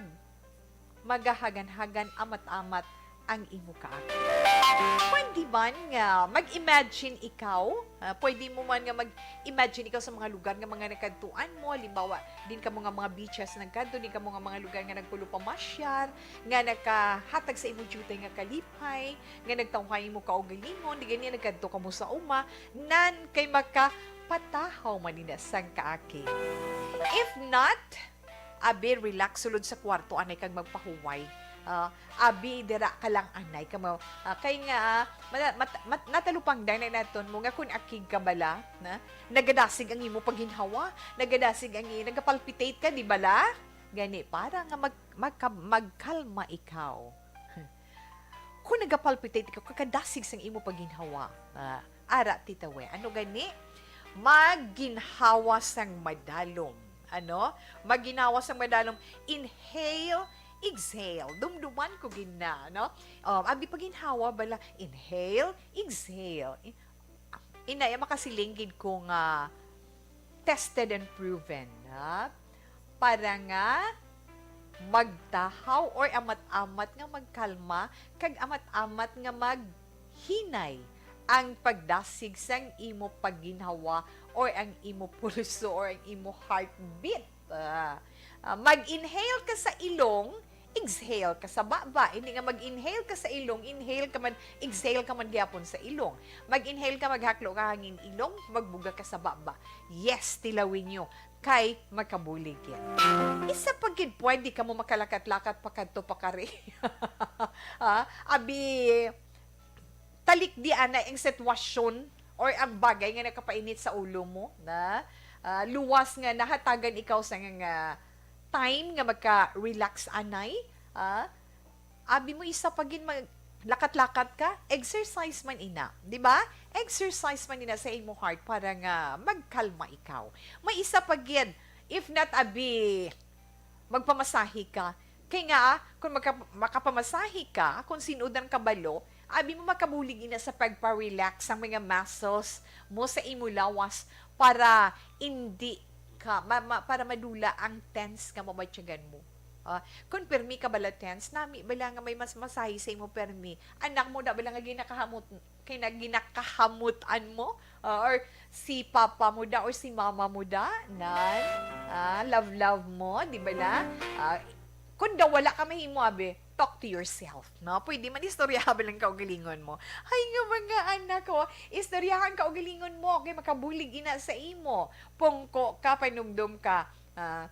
magahagan-hagan amat-amat ang imo kaakig. Pwede man nga mag-imagine ikaw? Ah, pwede mo man nga mag-imagine ikaw sa mga lugar nga mga nakadtuan mo. Halimbawa, din ka mo nga mga beaches nagkadto, din ka mo nga mga lugar nga nagpulo pamasyar, nga nakahatag sa imo diutay nga kalipay, nga nagtawhay imo kaugalingon, di gani nagkadto ka mo sa uma, nan kay makapatahaw man nina sang kaakig. If not, abi, relax sulod sa kwarto, anay kag magpahuway. Ah, abi, dira ka lang, anay ka mo. Ah, kay nga, ah, mata- mat- mat- natalupangdan na naton mo nga kung akig ka bala, na, nagadasig ang imo pagginhawa, nagadasig ang i-, nagapalpitate ka, di bala? Gani, para nga mag- magka- magkalma ikaw. Kung nagapalpitate ikaw, kakadasig sang imo pagginhawa. Ah, ara, titawe. Ano gani? Magginhawa sang madalom. Ano? Magginhawa sang madalom. Inhale, exhale. Dumduman ko gina, no? Um, abi pagginhawa bala. Inhale, exhale. In- Inay, makasiling gid ko nga tested and proven, ha? Para nga magtahaw or amat-amat nga magkalma, kag amat-amat nga maghinay ang pagdasig sang imo pagginhawa or ang imo pulso or ang imo heartbeat. Ah, ah, mag-inhale ka sa ilong, exhale ka sa baba. Hindi nga mag-inhale ka sa ilong, inhale ka man, exhale ka man gyapon sa ilong. Mag-inhale ka, maghaklo ka hangin ilong, magbuga ka sa baba. Yes, tilawin nyo, kay makabulig yan. Isa pa gid, pwede ka mo makalakat-lakat pa kadto pa kari. Ah, abi, talikdi ana ang sitwasyon or ang bagay nga nakapainit sa ulo mo, na, ah, luwas nga nahatagan ikaw sa nga time nga magka-relax anay, ah, abi mo isa pa gid mag-, lakat-lakat ka, exercise man ina, di ba? Exercise man ina sa imo heart para nga magkalma ikaw. May isa pa gid, if not abi, magpamasahe ka. Kay nga, kung maka- makapamasahe ka, kung sinudan kabalo, abi mo makabulig ina sa pagpa-relax ang mga muscles mo sa imo lawas para hindi ka, ma- ma- para madula ang tense nga mabatyagan mo. Ah, kung permi ka bala tense, nami bala nga may mas masahi sa imo permi? Anak mo da bala nga ginakahamot, kay na ginakahamutan mo? Ah, or si papa mo da or si mama mo da? Nan? Ah, love-love mo, di bala? Ah, kung daw wala ka mahimo, abi, talk to yourself, no? Pwede man istoryahan bala ang kaugalingon mo. Hay nga mga anak ko, istoryahan kaugalingon mo, kay makabulig ina sa imo. Pungko ka, panumdom ka. Ah,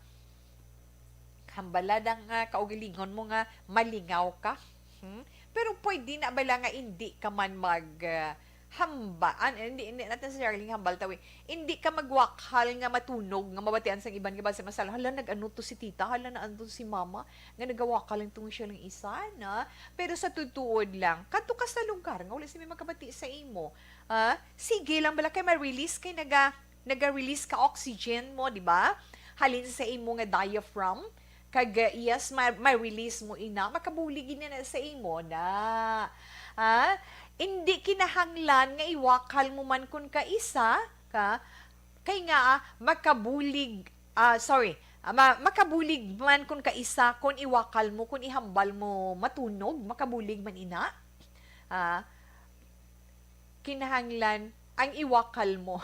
hambala na nga kaugalingon mo nga malingaw ka. Hmm? Pero pwede na bala nga hindi ka man mag, ah, hamba-, an-, hindi, hindi, not necessarily hambal tawi. Hindi ka magwakal nga matunog nga mabatian sang iban nga basi masala, "Hala, nag-ano to si tita? Hala, na-ano to si mama? Nga nagawakal lang tong siya lang isa, na?" Pero sa tutuod lang, kadto ka sa lugar nga wala sila makabati sa imo. Ah, sige lang bala kay ma-release kay naga, naga-release ka oxygen mo, di ba? Halin sa imo nga diaphragm. Kag, uh, yes, ma-, ma-release mo ina, makabulig gid na sa imo na. Ha? Hindi kinahanglan nga iwakal mo man kun kaisa ka, kay nga, ah, makabulig, ah, sorry, ah, ma-, makabulig man kun kaisa, kun iwakal mo, kun ihambal mo matunog, makabulig man ina. Ah, kinahanglan ang iwakal mo.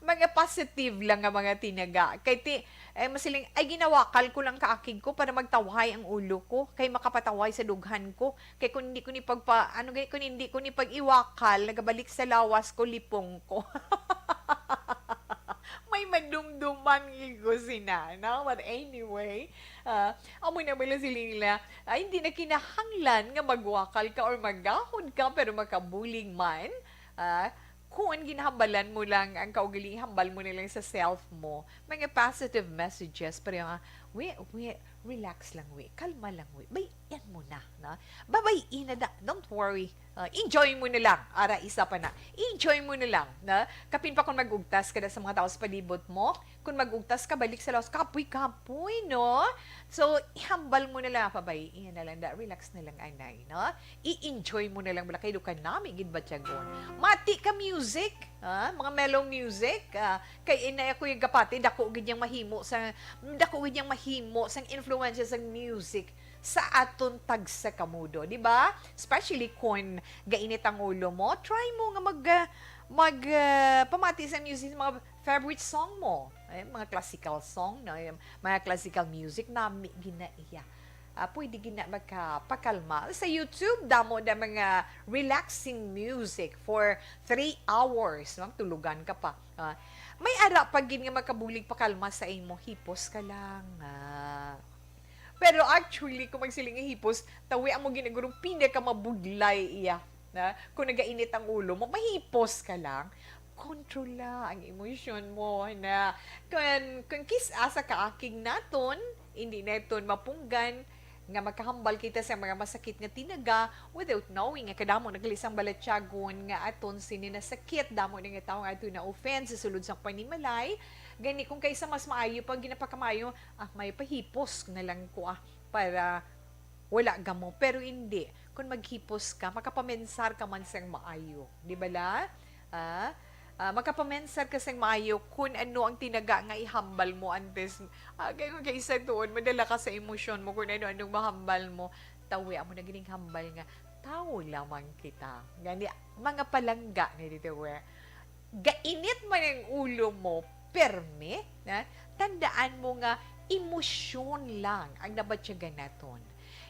Mga positive lang nga mga tinaga. Kay ti, eh, masiling, "Ay, ginawakal ko lang kaakig ko para magtawhay ang ulo ko, kay makapatawhay sa dughan ko. Kay kung hindi ko ni pagpa-, ano gani, kung hindi ko ni pag-iwakal, nagabalik sa lawas ko, lipong ko." May madumduman ko sina, no? But anyway, ah, amo na bala siling nila, "Ay, hindi na kinahanglan nga magwakal ka or magahod ka, pero makabulig man." Ah, kung ginhambalan mo lang ang kaugaling, hambal mo na lang sa self mo, mga positive messages, pero nga, "Wi, wi, relax lang, wi. Kalma lang, wi. Bay-an mo na, na. Babay-i na da. Don't worry. Ah, enjoy mo na lang." Ara, isa pa na. Enjoy mo na lang, na. Kapin pa kung mag-ugtas ka na sa mga tao sa palibot mo, kung mag-ugtas ka, balik sa lawas, kapoy-kapoy, no? So, ihambal mo na lang, "Pabay-i na lang da. Relax na lang, anay, no?" I-enjoy mo na lang bala kay do ka nami gid batyagon. Mati ka music, ah, mga mellow music, ah, kay inay ako yung gapati, dako gid yang mahimo sa, dako gid yang mahimo sang influensya sang music sa aton tagsa ka mudo, di ba? Especially kung gainit ang ulo mo, try mo nga mag, ah, mag, ah, pamati sa music, mga favorite song mo, eh, mga classical song, no? Yung mga classical music, nami gina iya. Ah, pwede gina makapakalma. Sa YouTube, damo na mga relaxing music for three hours, no? Tulugan ka pa. Ah, may ara pa gid nga makabulig pakalma sa imo, hipos ka lang. Ah. Pero actually, kung magsiling nga hipos, tawi amo ginagurong pinakamabudlay iya. Na, kung nagainit ang ulo mo, mahipos ka lang. Kontrola ang emosyon mo, na. Kung, kung kis-a sa kaakig naton, hindi naton mapunggan nga makahambal kita sa mga masakit nga tinaga without knowing nga kadamo nagalisang balatyagon nga aton sini nasakit, damo na nga tawo nga aton na-offend sa sulod sang panimalay. Gani kung kaysa mas maayo pa, ginapakamayo, ah, may pahipos na lang ko, ah, para wala gamo. Pero hindi. Kung maghipos ka, makapamensar ka man sang maayo. Di ba la? Ah, ah, makapamensar ka sang maayo kung ano ang tinaga nga ihambal mo antes. Ah, kay kung kaysa tuon, madala ka sa emosyon mo kung ano-anong mahambal mo. Tawi amo na gining hambal nga, "Tao lamang kita." Gani, mga palangga ni dito, we. Gainit man ang ulo mo, perme, na, tandaan mo nga emosyon lang ang nabatyagan naton.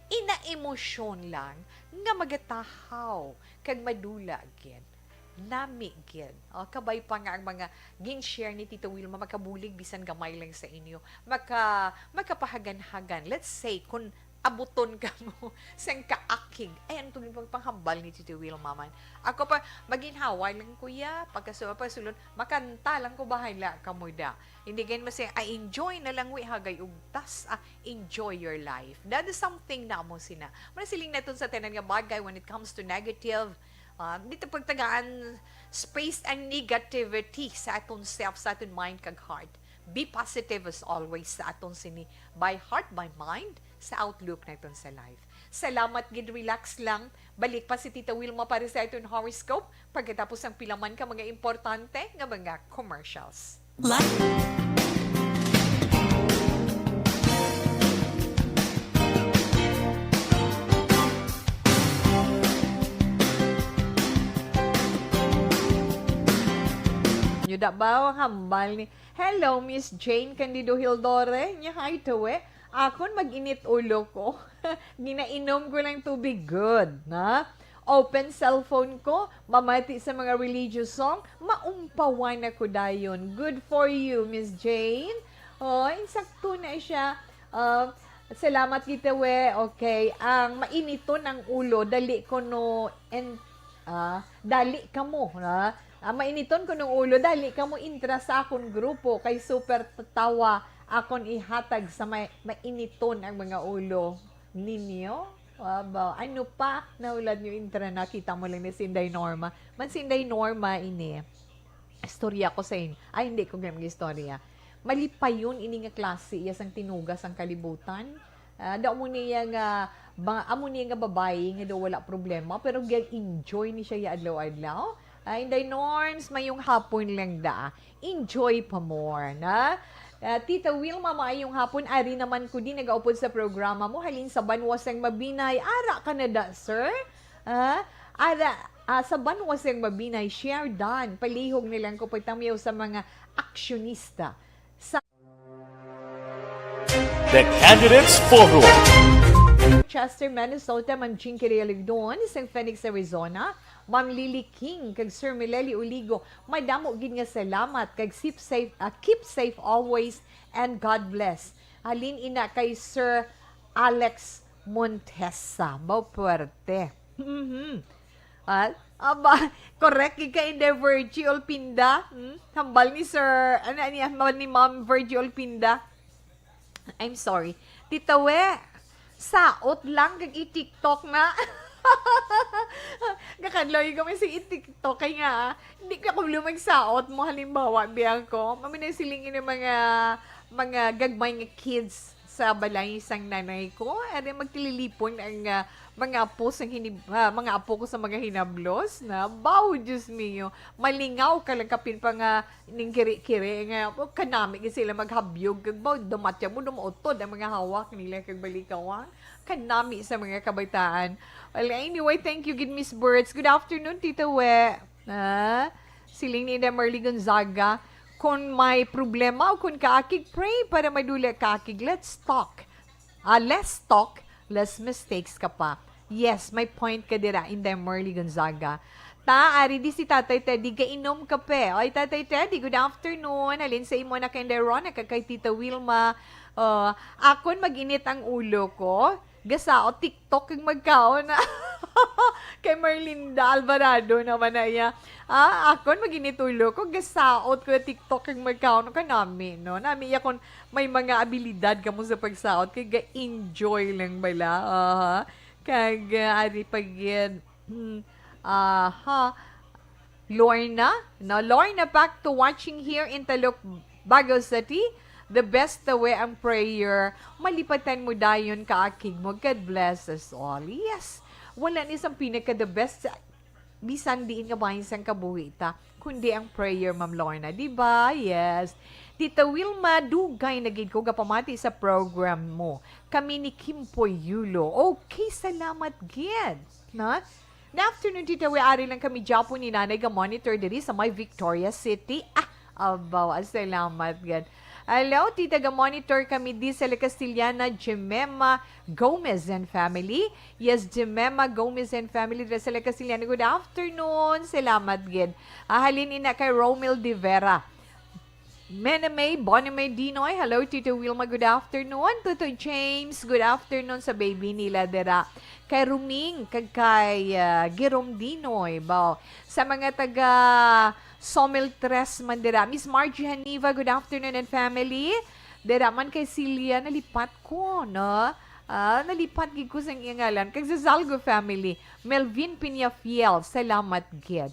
Ina emosyon lang nga magatahaw kag madula gid. Nami gid. O, kabay pa nga ang mga gin-share ni Tito Wilma, makabulig bisan gamay lang sa inyo. Maka-, makapahagan-hagan. Let's say, kung abuton ka mo sang kaakig. Ay, ano to yung pagpanghambal ni Tito Wilma man? Ako pa, maginhawa lang, kuya. Pagkasu-, pagsulod, makanta lang ko, bahala ka mo da. Hindi ganyan mo siya, "Ay, enjoy na lang, wi, hagay ugtas." Ah, enjoy your life. That is something na mo sina. Muna siling naton sa tanan nga bagay when it comes to negative. Ah, dito pagtagaan space ang negativity sa aton self, sa aton mind kag heart. Be positive as always sa aton sini by heart, by mind, sa outlook naton sa life. Salamat gid, relax lang. Balik pa si Tita Wilma para sa aton horoscope pagkatapos ang pila man ka mga importante nga mga commercials. Life. Dabaw ang hambal ni, "Hello, Miss Jane Candido Hildore." Nya, "Hi, Tawe. Akon mag-init ulo ko. Ginainom ko lang tubig. Good, na? Open cellphone ko, mamati sa mga religious song, maumpawan ako dayon. Good for you, Miss Jane." Oh, insakto na siya. Ah, salamat, Tawe. Okay, ang mainiton ang ulo, dali ko no, and, ah, dali ka mo, na? Ah, mainiton ko nung ulo, dali ka mo intra sa akon grupo, kay super tatawa akon ihatag sa may mainiton ang mga ulo ninyo. Wow, ano pa? Nahulad nyo intra na, kita mo lang ni Sinday Norma. Man Sinday Norma ini. Istorya ko sa inyo. Ay, hindi ko gani mag-istorya. Malipayon ini nga klase, iya sang tinuga sang kalibutan. Ah, daw amo niya nga, ba, amo niya nga babayi nga daw wala problema, pero gag-enjoy ni siya ya adlaw-adlaw. Ah, Inday Norms, mayong hapon lang da. Enjoy pa more, na? Ah, Tita Wilma, maayong hapon. Ari naman ko din nagaupod sa programa mo. Halin sa banwa sang Mabinay. Ara ka na da, sir? Ah, ara, ah, sa banwa sang Mabinay, share dan. Palihog nilang ko pagtamyaw sa mga aksyonista. Sa The Candidates Forum. Chester, Minnesota, Ma'am Jinky Realigdon, sa Phoenix, Arizona, Ma'am Lily King, kag Sir Mileli Uligo, madamo gid nga salamat, kag keep safe, ah, keep safe always, and God bless. Halin ina kay Sir Alex Montesa, mao puwerte. Mhm. Ah, aba, correct gid ka, Inday Virgie Olpinda. Hmm? Hambal ni Sir, ano, ano, hambal ni Ma'am Virgie Olpinda. I'm sorry. Tita We, saot lang kag i-TikTok na. Gakadlaw yung gamay sa i-TikTok kay nga, ah, hindi ka kulo magsaot mo, halimbawa, biya ko. Maminay siling ini mga, mga gagmay nga kids sa balay sang nanay ko. Ari magtililipon ang, ah, mga apo sang hinib-, ah, mga apo ko sa mga hinablos na, baw, Diyos mio, malingaw ka lang kapin pa nga ning kiri-kiri nga, oh, kanami gid sila maghabyog, kag baw, dumatya mo, dumuutod ang mga hawak nila kag balikawang. Kanami sa mga kabataan. Well, anyway, thank you gid, Miss Birds. Good afternoon, Tita We. Ah, siling ni Inday Merly Gonzaga, "Kung may problema o kung kaakig, pray para madula kaakig. Let's talk. Ah, less talk, less mistakes ka pa." Yes, may point ka dira, Inday Merly Gonzaga. Ta, ari di si Tatay Teddy, gainom kape. Oy, Tatay Teddy, good afternoon. Halin sa imo na kay Inday Rona, kag kay Tita Wilma. Oh, akon mag-init ang ulo ko. Gasaot TikTok kag magkaon na. Kay Merlinda Alvarado naman na iya. Ah, akon mag-init ulo ko, gasaot ko TikTok kag magkaon. Kanami, no? Nami iya kon may mga abilidad kamo sa pagsaot, kay ga-enjoy lang bala. Aha. Kag, ah, ari pa gid. Hmm. Aha. Lorna, no? Lorna, back to watching here in Taluk, Bago City. The best the way ang prayer. Malipatan mo dayon kaakig mo. God bless us all. Yes. Wala ni sang pinaka the best sa bisan diin nga bahin sang kabuhi ta, kundi ang prayer, Ma'am Lorna, di ba? Yes. Tita Wilma, dugay na gid ko gapamati sa program mo. Kami ni Kimpoy Yulo. Okay, salamat gid. Na? Good afternoon, Tita We. Ari lang kami Japon ni Nanay ga-monitor diri sa may Victoria City. Ah, abaw, ah, salamat gid. Hello, Tita, ga-monitor kami di sa La Castellana, Jemima Gomez and family. Yes, Jemima Gomez and family dira sa La Castellana. Good afternoon. Salamat gid. Ah, halin ina kay Romel De Vera. Mena May, Bonnie May Dinoy, hello, Tito Wilma, good afternoon. Tutoy James, good afternoon sa baby nila dira. Kay Ruming, kag kay, ah, Girom Dinoy, baw. Sa mga taga Somil Tres man dira. Miss Margie Haniva, good afternoon and family. Dira man kay Celia, nalipat ko, no? Ah, nalipat gid ko sa iyang ngalan. Kag sa Zalgo family, Melvin Peñafiel, salamat gid.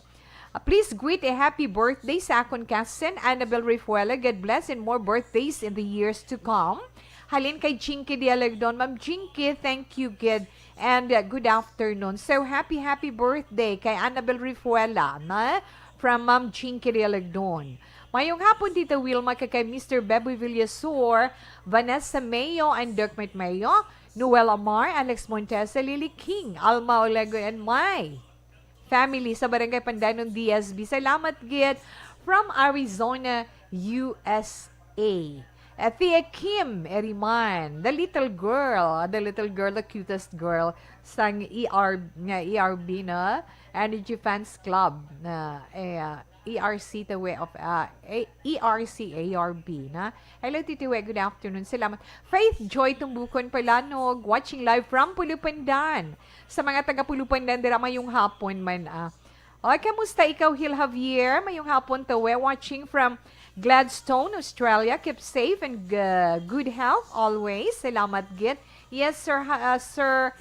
Ah, please greet a happy birthday sa akon cousin, Annabel Refuela. God bless and more birthdays in the years to come. Halin kay Jinky Dialagdon. Ma'am Jinky, thank you gid. And, uh, good afternoon. So, happy, happy birthday kay Annabel Refuela, na? From Ma'am Jinky Dialagdon. Mayong hapon, Tita Wilma, kag kay Mister Beboy Villasor, Vanessa Mayo, and Dirkmit Mayo, Noel Amar, Alex Montesa, Lily King, Alma Olego, and my family sa Barangay Pandanon, D S B. Salamat gid From Arizona, U S A. Uh, Thea Kim Eriman, the little girl, the little girl, the cutest girl sang E R, nga E R B na Energy Fans Club na, eh, uh, E R C Tawe of, uh, A-, E R C A R B na. Hello, Titiwe. Good afternoon. Salamat. Faith Joy Tumbukon Palanog, watching live from Pulupandan. Sa mga taga Pulupandan, dira mayong hapon man, ah. Oy, kamusta ikaw, Hil Javier? Mayong hapon to. We're watching from Gladstone, Australia. Keep safe and, uh, good health always. Salamat gid. Yes, Sir Ha-, uh, Sir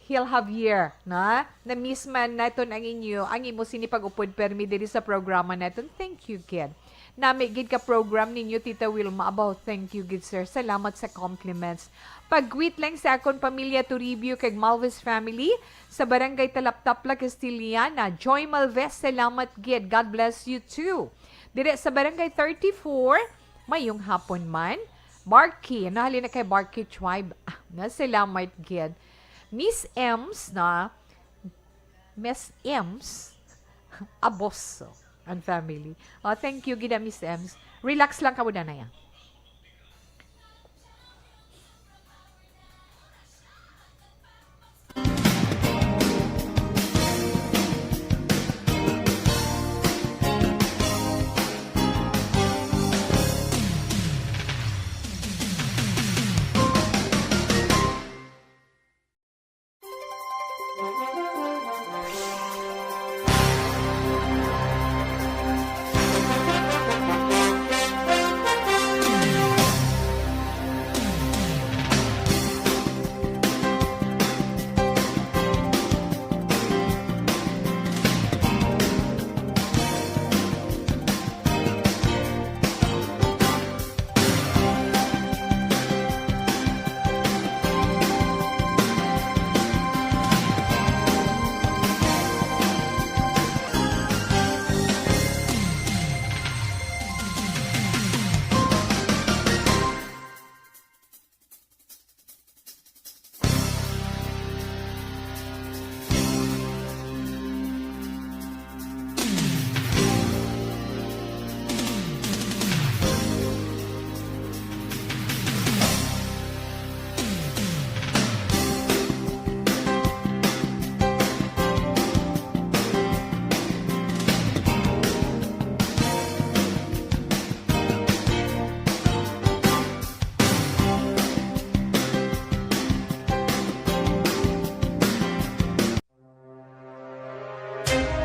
Hil Javier, na? Na-miss man naton ang inyo, ang imo sini pag-upod permi diri sa programa naton. Thank you gid. Nami gid ka program ninyo, Tita Wilma. Abaw, thank you gid, sir. Salamat sa compliments. Pag-greet lang sa akon pamilya Toribio kag Malves family sa Barangay Talaptapla, Castillana. Joy Malves, salamat gid. God bless you too. Dire sa Barangay thirty-four, mayong hapon man. Barky, nahalin na kay Barky Tribe. Ah, na, salamat gid. Miss Ems na, Miss Ems Aboso and family. Oh, thank you, gida, Miss Ems. Relax lang kamo, danaya.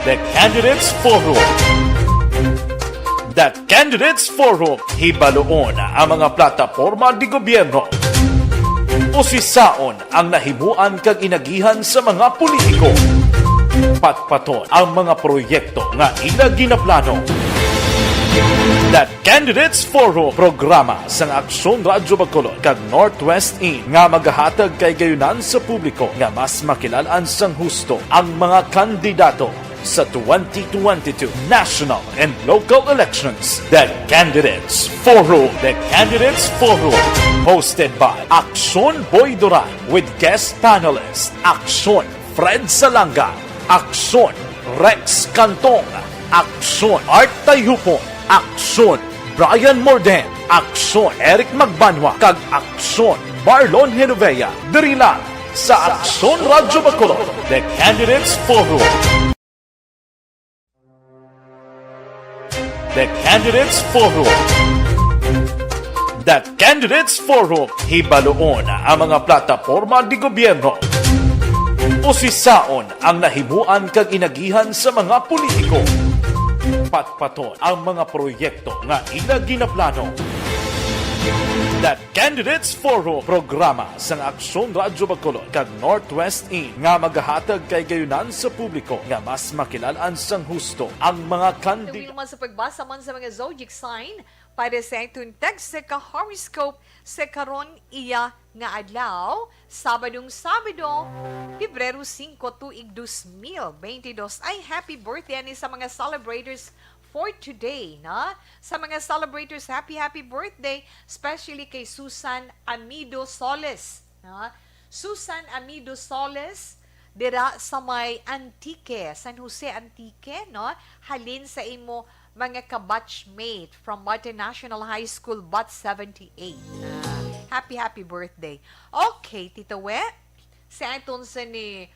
The Candidates Forum. The Candidates Forum. Hibaluon ang mga plataporma di gobyerno. Usisaon ang nahimuan kag inagihan sa mga politiko. Patpaton ang mga proyekto nga ila ginaplano. The Candidates Forum, programa sang Aksyon Radyo Bacolod kag Northwest In, nga magahatag kahigayonan sa publiko nga mas makilal-an sang husto ang mga kandidato sa twenty twenty-two national and local elections. The Candidates Forum. The Candidates Forum, hosted by Aksyon Boy Duran with guest panelist Aksyon Fred Salanga, Aksyon Rex Cantong, Aksyon Art Tayhupon, Aksyon Brian Morden, Aksyon Eric Magbanwa, kag Aksyon Marlon Genovea, diri lang sa Aksyon Radyo Bacolod, The Candidates Forum. The Candidates Forum. The Candidates Forum. Hibaluon ang mga plataporma di gobyerno. Usisaon ang nahimuan kag inagihan sa mga politiko. Patpaton ang mga proyekto nga ila ginaplano. The Candidates Forum, programa sang Aksyon Radyo Bacolod kag Northwest In, nga magahatag kahigayonan sa publiko nga mas makilal-an sang husto ang mga Tita kandida- Wilma sa pagbasa man sa mga zodiac sign para sa aton tagsa ka horoscope sa karon iya nga adlaw, Sabadong Sabado, Pebrero singko, tuig dos mil beintidos. Ay, happy birthday ani sa mga celebrators for today, no? Sa mga celebrators, happy, happy birthday, especially kay Susan Amido Soles, no? Susan Amido Soles, dira sa may Antique, San Jose, Antique, no? Halin sa imo mga kabatchmate from Martin National High School, Batch seventy-eight. Ah, happy, happy birthday. Okay, Tita We, sa aton sa ni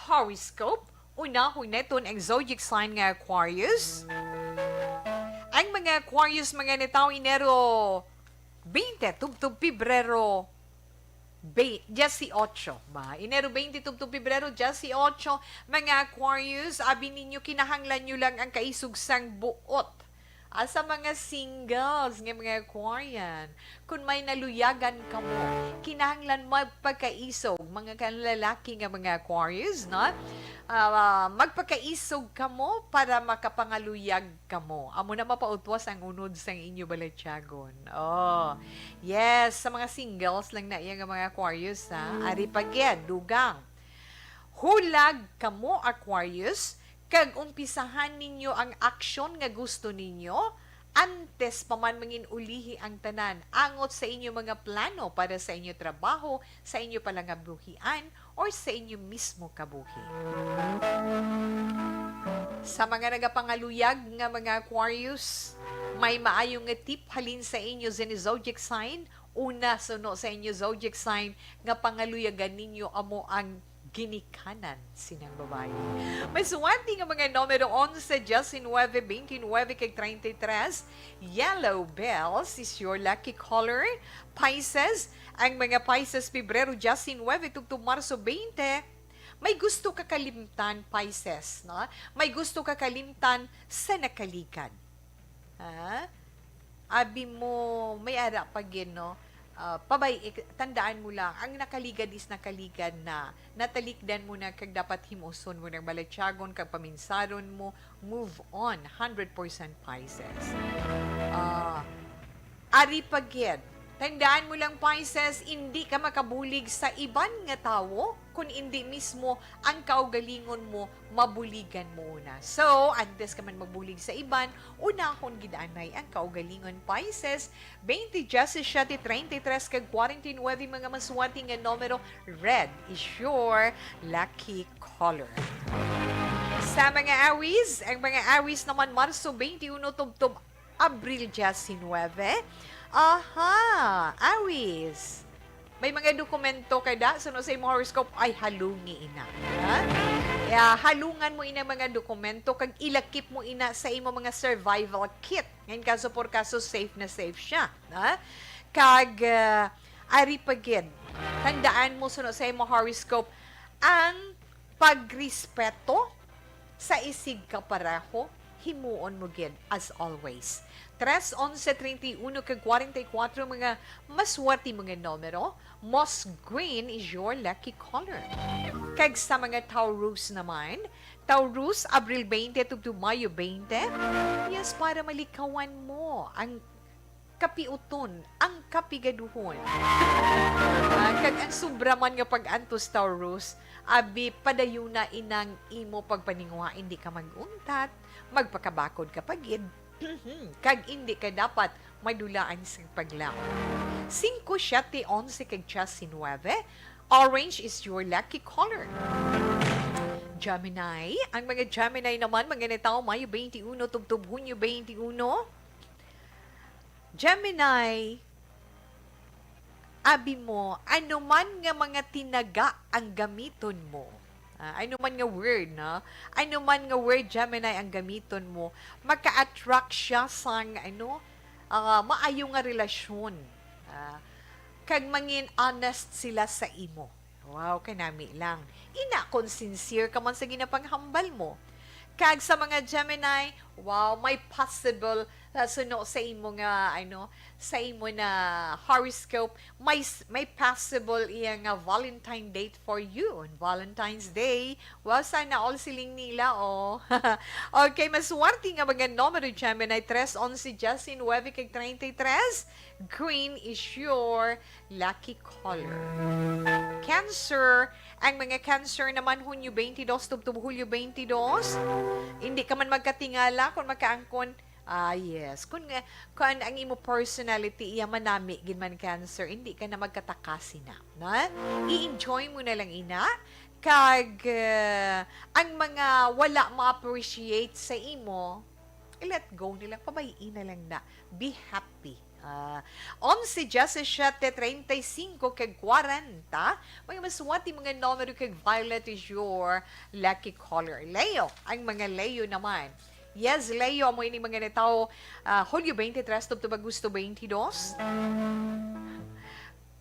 horoscope, unahon naton ang zodiac sign nga Aquarius. Ang mga Aquarius, mga natawo Enero twenty, tubtob Pebrero be-, dieciocho ba? Enero twenty tubtob Pebrero dieciocho, mga Aquarius, abi ninyo, kinahanglan nyo lang ang kaisog sang buot. Asa mga singles nga mga Aquarian, kung may naluyagan kamo, kinahanglan magpakaisog, mga kanlalaki nga mga Aquarius, no? Ah, magpakaisog kamo para makapangaluyag kamo. Amo na mapautwas ang unod sang inyo balatyagon. Oh, yes, sa mga singles lang na iya nga mga Aquarius, ha? Ari pa gid, dugang. Hulag kamo, Aquarius, kag umpisahan ninyo ang aksyon nga gusto ninyo antes pa man mangin-ulihi ang tanan angot sa inyo mga plano para sa inyo trabaho, sa inyo palangabuhian, or sa inyo mismo kabuhi. Sa mga nagapangaluyag nga mga Aquarius, may maayo nga tip halin sa inyo zodiac sign. Una, suno sa inyo zodiac sign nga pangaluyagan ninyo amo ang ginikanan sining babayi. May suwerte nga mga numero onse, diecinuebe, veintinuebe, kag treinta y tres. Yellow bells is your lucky color. Pisces, ang mga Pisces, Pebrero diecinuebe tubtob Marso twenty, may gusto ka kalimtan, Pisces, no? May gusto ka kalimtan sa nakaligad. Ha? Abi mo, may ara pa gid, no? Ah, pabay, ik-, tandaan mo lang, ang nakaligad is nakaligad na. Natalikdan mo na kag dapat himuson mo nang balatyagon kag paminsaron mo. Move on, hundred percent Pisces. Ah, ari pa gid. Tandaan mo lang, Pisces, indi ka makabulig sa iban nga tawo, kun indi mismo ang kaugalingon mo mabuligan mo una. So, antes ka man magbulig sa iban, unahon gid anay ang kaugalingon, Pisces. Twenty, diecisiete, treinta y tres, kag kwarenta y nuebe, mga maswerte nga numero, red is your lucky color. Sa mga Awis, ang mga Awis naman, Marso twenty-uno tubtob Abril diecinuebe. Aha, Awis. May mga dokumento ka da, suno sa imong horoscope, ay halungi ina. Ha? Kaya halungan mo ina mga dokumento, kag ilakip mo ina sa imo mga survival kit. Ngayon, kaso por kaso, safe na safe siya. Ha? Kag, ah, ari pa gid, tandaan mo, suno sa imo horoscope, ang pagrespeto sa isigkapareho, himuon mo gid as always. Tres, onse, treinta y uno, kag kwarenta y kuwatro, mga maswerte mga numero. Moss green is your lucky color. Kag sa mga Taurus naman, Taurus, Abril twenty tubtob Mayo twenty, yes, para malikawan mo ang kapiuton, ang kapigaduhon. Ah, kag ang sobra man nga pag-antos, Taurus, abi, padayuna inang imo pagpaninguha, indi ka mag-untat, magpakabakod ka pa gid, kag indi ka dapat madulaan sa paglaom. Singko, siyete, onse, kag diecinuebe, orange is your lucky color. Gemini, ang mga Gemini naman, mga natawo Mayo twenty-uno tubtob Hunyo twenty-uno. Gemini, abi mo, ano man nga mga tinaga ang gamiton mo, ah, ano man nga word, no? Ano man nga word, Gemini, ang gamiton mo, maka-attract siya sang, ano, ah, maayo nga relasyon. Ah, kag mangin honest sila sa imo. Wow, kanami lang. Ina, kung sincere ka man sa ginapanghambal mo. Kag sa mga Gemini, wow, may possible, ah, suno sa imo nga, ano, sa imo na horoscope, may s-, may possible iya nga Valentine date for you on Valentine's Day. Wow, sana all siling nila, oh. Okay, maswerte nga mga numero, Gemini, tres, onse, diecinuebe, kag treinta y tres. Green is your lucky color. Cancer, ang mga Cancer naman, Hunyo twenty-dos tubtob Hulyo twenty-dos. Hindi ka man magkatingala kung makaangkon. Ah, yes. Kung nga, kung ang imo personality, iya manami gid man, Cancer, hindi ka na magkatakasi na, na? I-enjoy mo na lang ina. Kag, eh, ang mga wala ma-appreciate sa imo, I-let go na lang, pabay-i na lang na. Be happy. Ah, onse, diyasisiete, treinta y cinco, kag kwarenta. Mga maswati, mga numero kag violet is your lucky color. Leo, ang mga Leo naman. Yes, Leo, amo ini mga natawo, ah, Hulyo twenty-three tubtob Agosto twenty-two.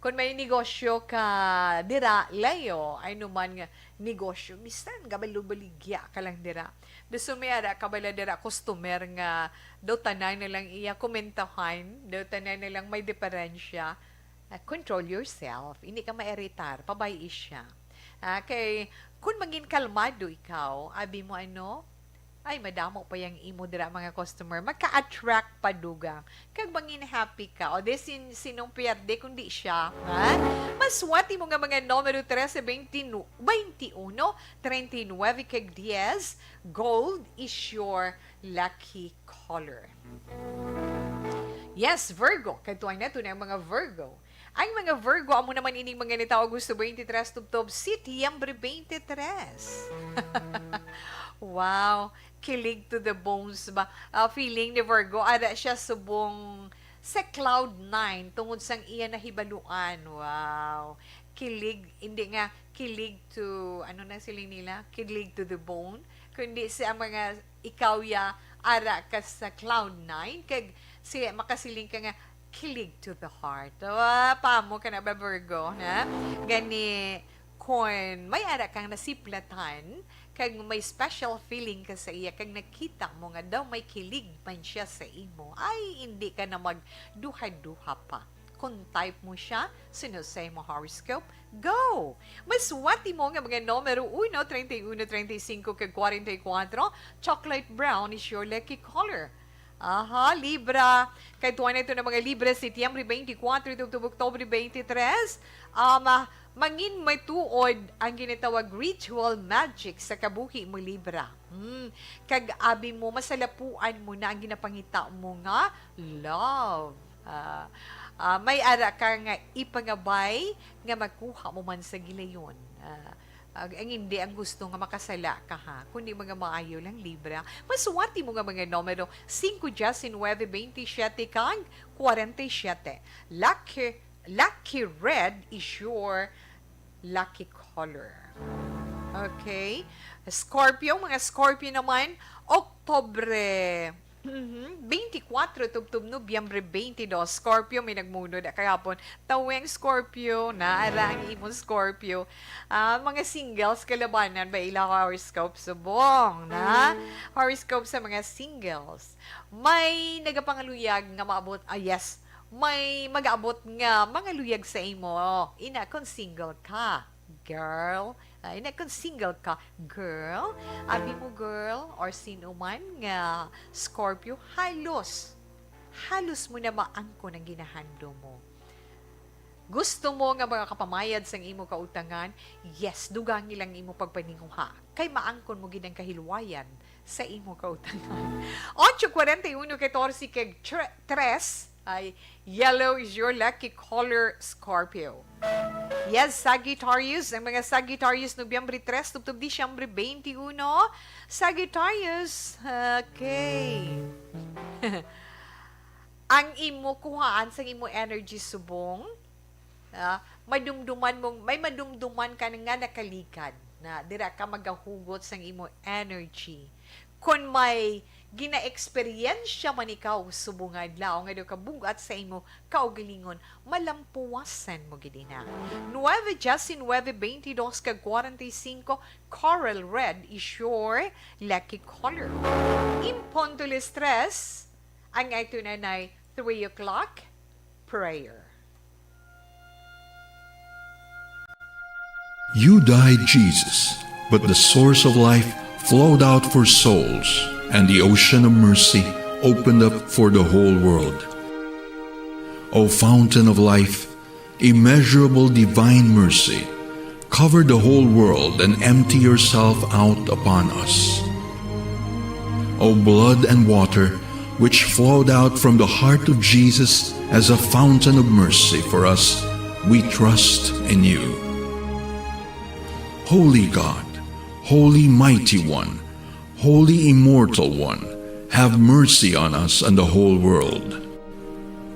Kung may negosyo ka dira, Leo, ay numan nga negosyo, bisan nga baligya ka lang dira. Bisan may ara ka bala dira customer nga daw tanan na lang iya komentahan, daw tanan na lang may diferensya. Ah, control yourself. Hindi ka mairitar. Pabay-i siya. Ah, kay, kung mangin kalmado ikaw, abi mo ano, ay, madamo pa yang imo dira mga customer. Magka-attract pa dugang. Kag mangin happy ka. O di sin, sinong pierde kundi siya. Ha? Maswati mo nga mga numero trese, twenty, twenty-one, treinta y nueve, kag diyes. Gold is your lucky color. Yes, Virgo. Kadtuan nato na ang mga Virgo. Ang mga Virgo, amo naman ining mga natawo Agosto twenty-three tubtob Setyembre twenty-three. Wow, kilig to the bones ba? Ah, feeling ni Virgo, ara siya subong sa cloud nine tungod sang iya nahibaluan. Wow. Kilig, hindi nga kilig to, ano na siling nila? Kilig to the bone. Kundi sa mga ikaw ya, ara ka sa cloud nine, kag si, makasiling ka nga, kilig to the heart. Ah, pamo ka na ba, Virgo, na? Gani, kon may ara kang nasiplatan, kag may special feeling ka sa iya, kag nakita mo nga daw may kilig man siya sa imo, ay, hindi ka na magduha-duha pa. Kung type mo siya, sino sa imo horoscope, go! Maswati mo nga mga numero uno, treinta y uno, treinta y cinco, kag kwarenta y kuwatro, chocolate brown is your lucky color. Aha, Libra. Kay tuwa na ito ng mga Libra, Setyembre twenty-four, tubtob Oktobre twenty-three. Um, ah, mangin matuod ang ginatawag ritual magic sa kabuhi mo, Libra. Hmm. Kag abi mo, masalapuan mo na ang ginapangita mo nga love. Ah, ah, may ara ka nga ipangabay nga makuha mo man sa gilayon. Ah, ag-, ang hindi ang gusto nga makasala ka, ha, kundi mga maayo lang, Libra. Maswati mo nga mga numero, singko, diyes y nuebe, bente y siyete, kag kwarenta y siyete. Lucky, lucky red is your lucky color. Okay? Scorpio, mga Scorpio naman, Oktobre, mhm, twenty-four tubtob Nobyembre twenty-two. Scorpio, may nagmuno na kahapon. Taweng Scorpio, na ara ang imong Scorpio. Ah, mga singles, kalabanan ba ila horoscope subong, na? Horoscope sa mga singles. May nagapangaluyag nga maabot, ah, yes, may mag-abot nga mangaluyag sa imo. Ina, kung single ka, girl. Ah, ina, kung single ka, girl. Abi mo, girl, or sino man nga Scorpio, halos, halos mo na maangkon ang ginahandom mo. Gusto mo nga mga kapamayad sang imo kautangan? Yes, dugangi lang imo pagpaninguha. Kay maangkon mo gid ang kahilwayan sa imo kautangan. Ocho, kwarenta y uno, katorse, kag tre-, tres, ay, yellow is your lucky color, Scorpio. Yes, Sagittarius. Ang mga Sagittarius, Nobyembre tres tubtob Disyembre twenty-one. Sagittarius, okay. Ang imo kuhaan sang imo energy subong, ah, madumduman mo, may madumduman ka nga nakaligad na dira ka magahugot sang imo energy. Kon may ginaeksperyensya man ikaw subong nga adlaw nga daw kabugat sa imo kaugalingon, malampuwasan mo gid ina. Nueve, diyes y nuebe, bente y dos, kag kwarenta y cinco, coral red is your lucky color. In punto las tres, ang ato na nay three o'clock prayer. You died, Jesus, but the source of life flowed out for souls, and the ocean of mercy opened up for the whole world. O fountain of life, immeasurable divine mercy, cover the whole world and empty yourself out upon us. O blood and water, which flowed out from the heart of Jesus as a fountain of mercy for us, we trust in you. Holy God, Holy Mighty One, Holy Immortal One, Have mercy on us and the whole world.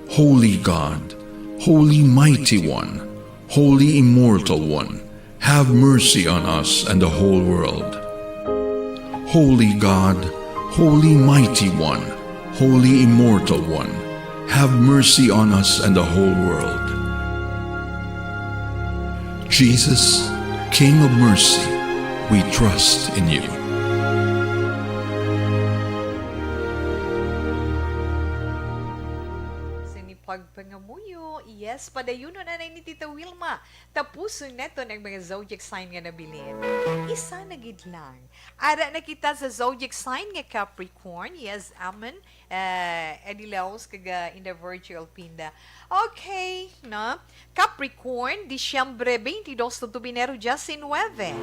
Holy God, Holy Mighty One, Holy Immortal One, have mercy on us and the whole world. Holy God, Holy Mighty One, Holy Immortal One, have mercy on us and the whole world. Jesus, King of Mercy, we trust in you. Sa ni pagpangamuyo, yes, padayunon anay ni Tita Wilma. Tapuson naton ang mga zodiac sign nga nabilin. Isa na gid lang. Ara na kita sa zodiac sign nga Capricorn. Yes, amen. Eh, Eddie Laos, kag, ah, in the virtual pinda. Okay, no? Capricorn, Disyembre twenty-two tubto Enero diecinueve.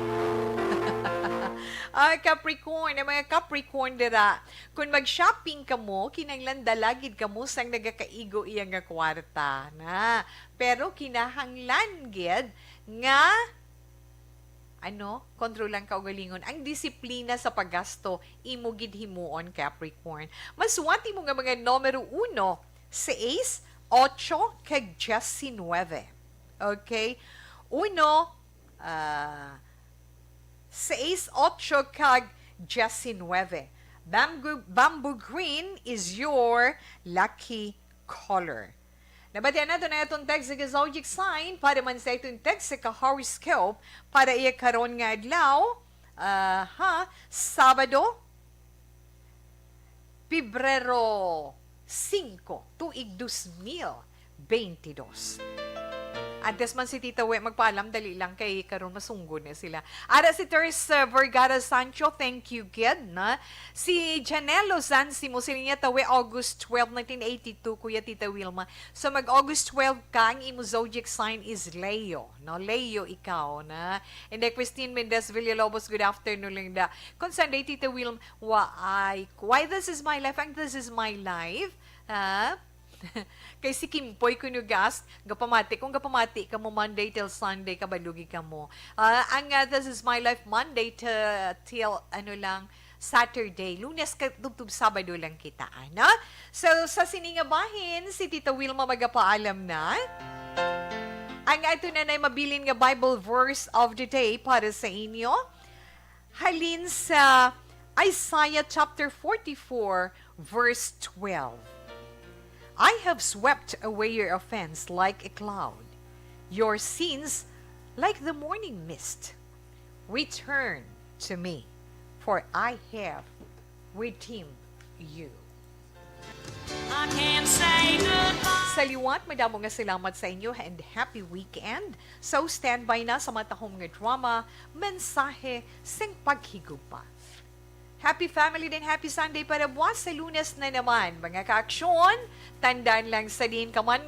Ah, Capricorn, ang mga Capricorn dira, kung mag-shopping kamo, kinahanglan dala gid kamo sang nagakaigo iya nga kwarta, na. Pero kinahanglan gid nga ano, kontrolan kaugalingon. Ang disiplina sa paggasto, imo gid himuon, Capricorn. Masuwat imo nga mga numero uno, seis, ocho, kag diecinueve. Okay? Uno, ah, seis, ocho, kag diecinueve. Bamboo, bamboo green is your lucky color. Nabatian nato na atong text sa zodiac sign para man sa itong text sa ka-horoscope para iya karon nga adlaw. Ah, ha, Sabado, Pebrero singko, tuig dos mil beintidos. Antes man si Tita We magpaalam, dali lang kay karon masunggod na sila. Ara si Teresa Vergara Sancho, thank you gid, na. Si Janelo Zansimo, sila niya tawi August twelve, nineteen eighty-two, Kuya Tita Wilma. So mag-August twelve ka, ang imo zodiac sign is Leo, no? Leo ikaw, na. And then Christine Mendez Villalobos, good afternoon, Linda. Kung Sunday, Tita Wilma, why, why this is my life, ang this is my life, ha? Kay si Kimpoy kuno gas, gapamati. Kung gapamati ka mo Monday till Sunday, kabalugi ka mo. Ah, ang, ah, This Is My Life, Monday to, till, ano lang, Saturday. Lunes ka, tubtub Sabado lang kita, ano? So, sa sini nga bahin, si Tita Wilma magapaalam na. Ang ato na nay mabilin nga Bible verse of the day para sa inyo. Halin sa Isaiah chapter forty-four, verse twelve. "I have swept away your offense like a cloud, your sins like the morning mist. Return to me, for I have redeemed you." I can't say goodbye. Sa liwat, madamo nga salamat sa inyo and happy weekend. So, standby na sa matahom nga drama, mensahe sing paghigugma. Happy family din, happy Sunday para buwas sa Lunes na naman. Mga kaaksyon, tandaan lang sa diin ka man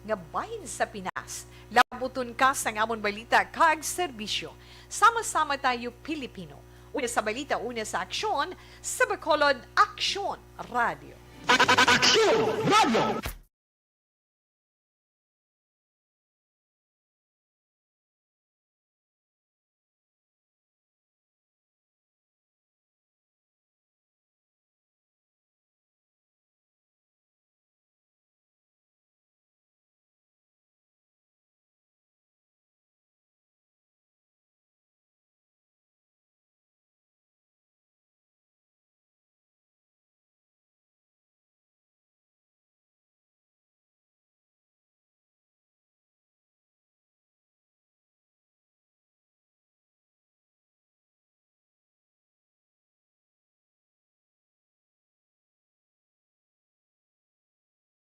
nga bahin sa Pinas. Labuton ka sang amon balita kag serbisyo. Sama-sama tayo, Pilipino. Una sa balita, una sa aksyon, sa Bacolod Aksyon Radio. Aksyon Radio!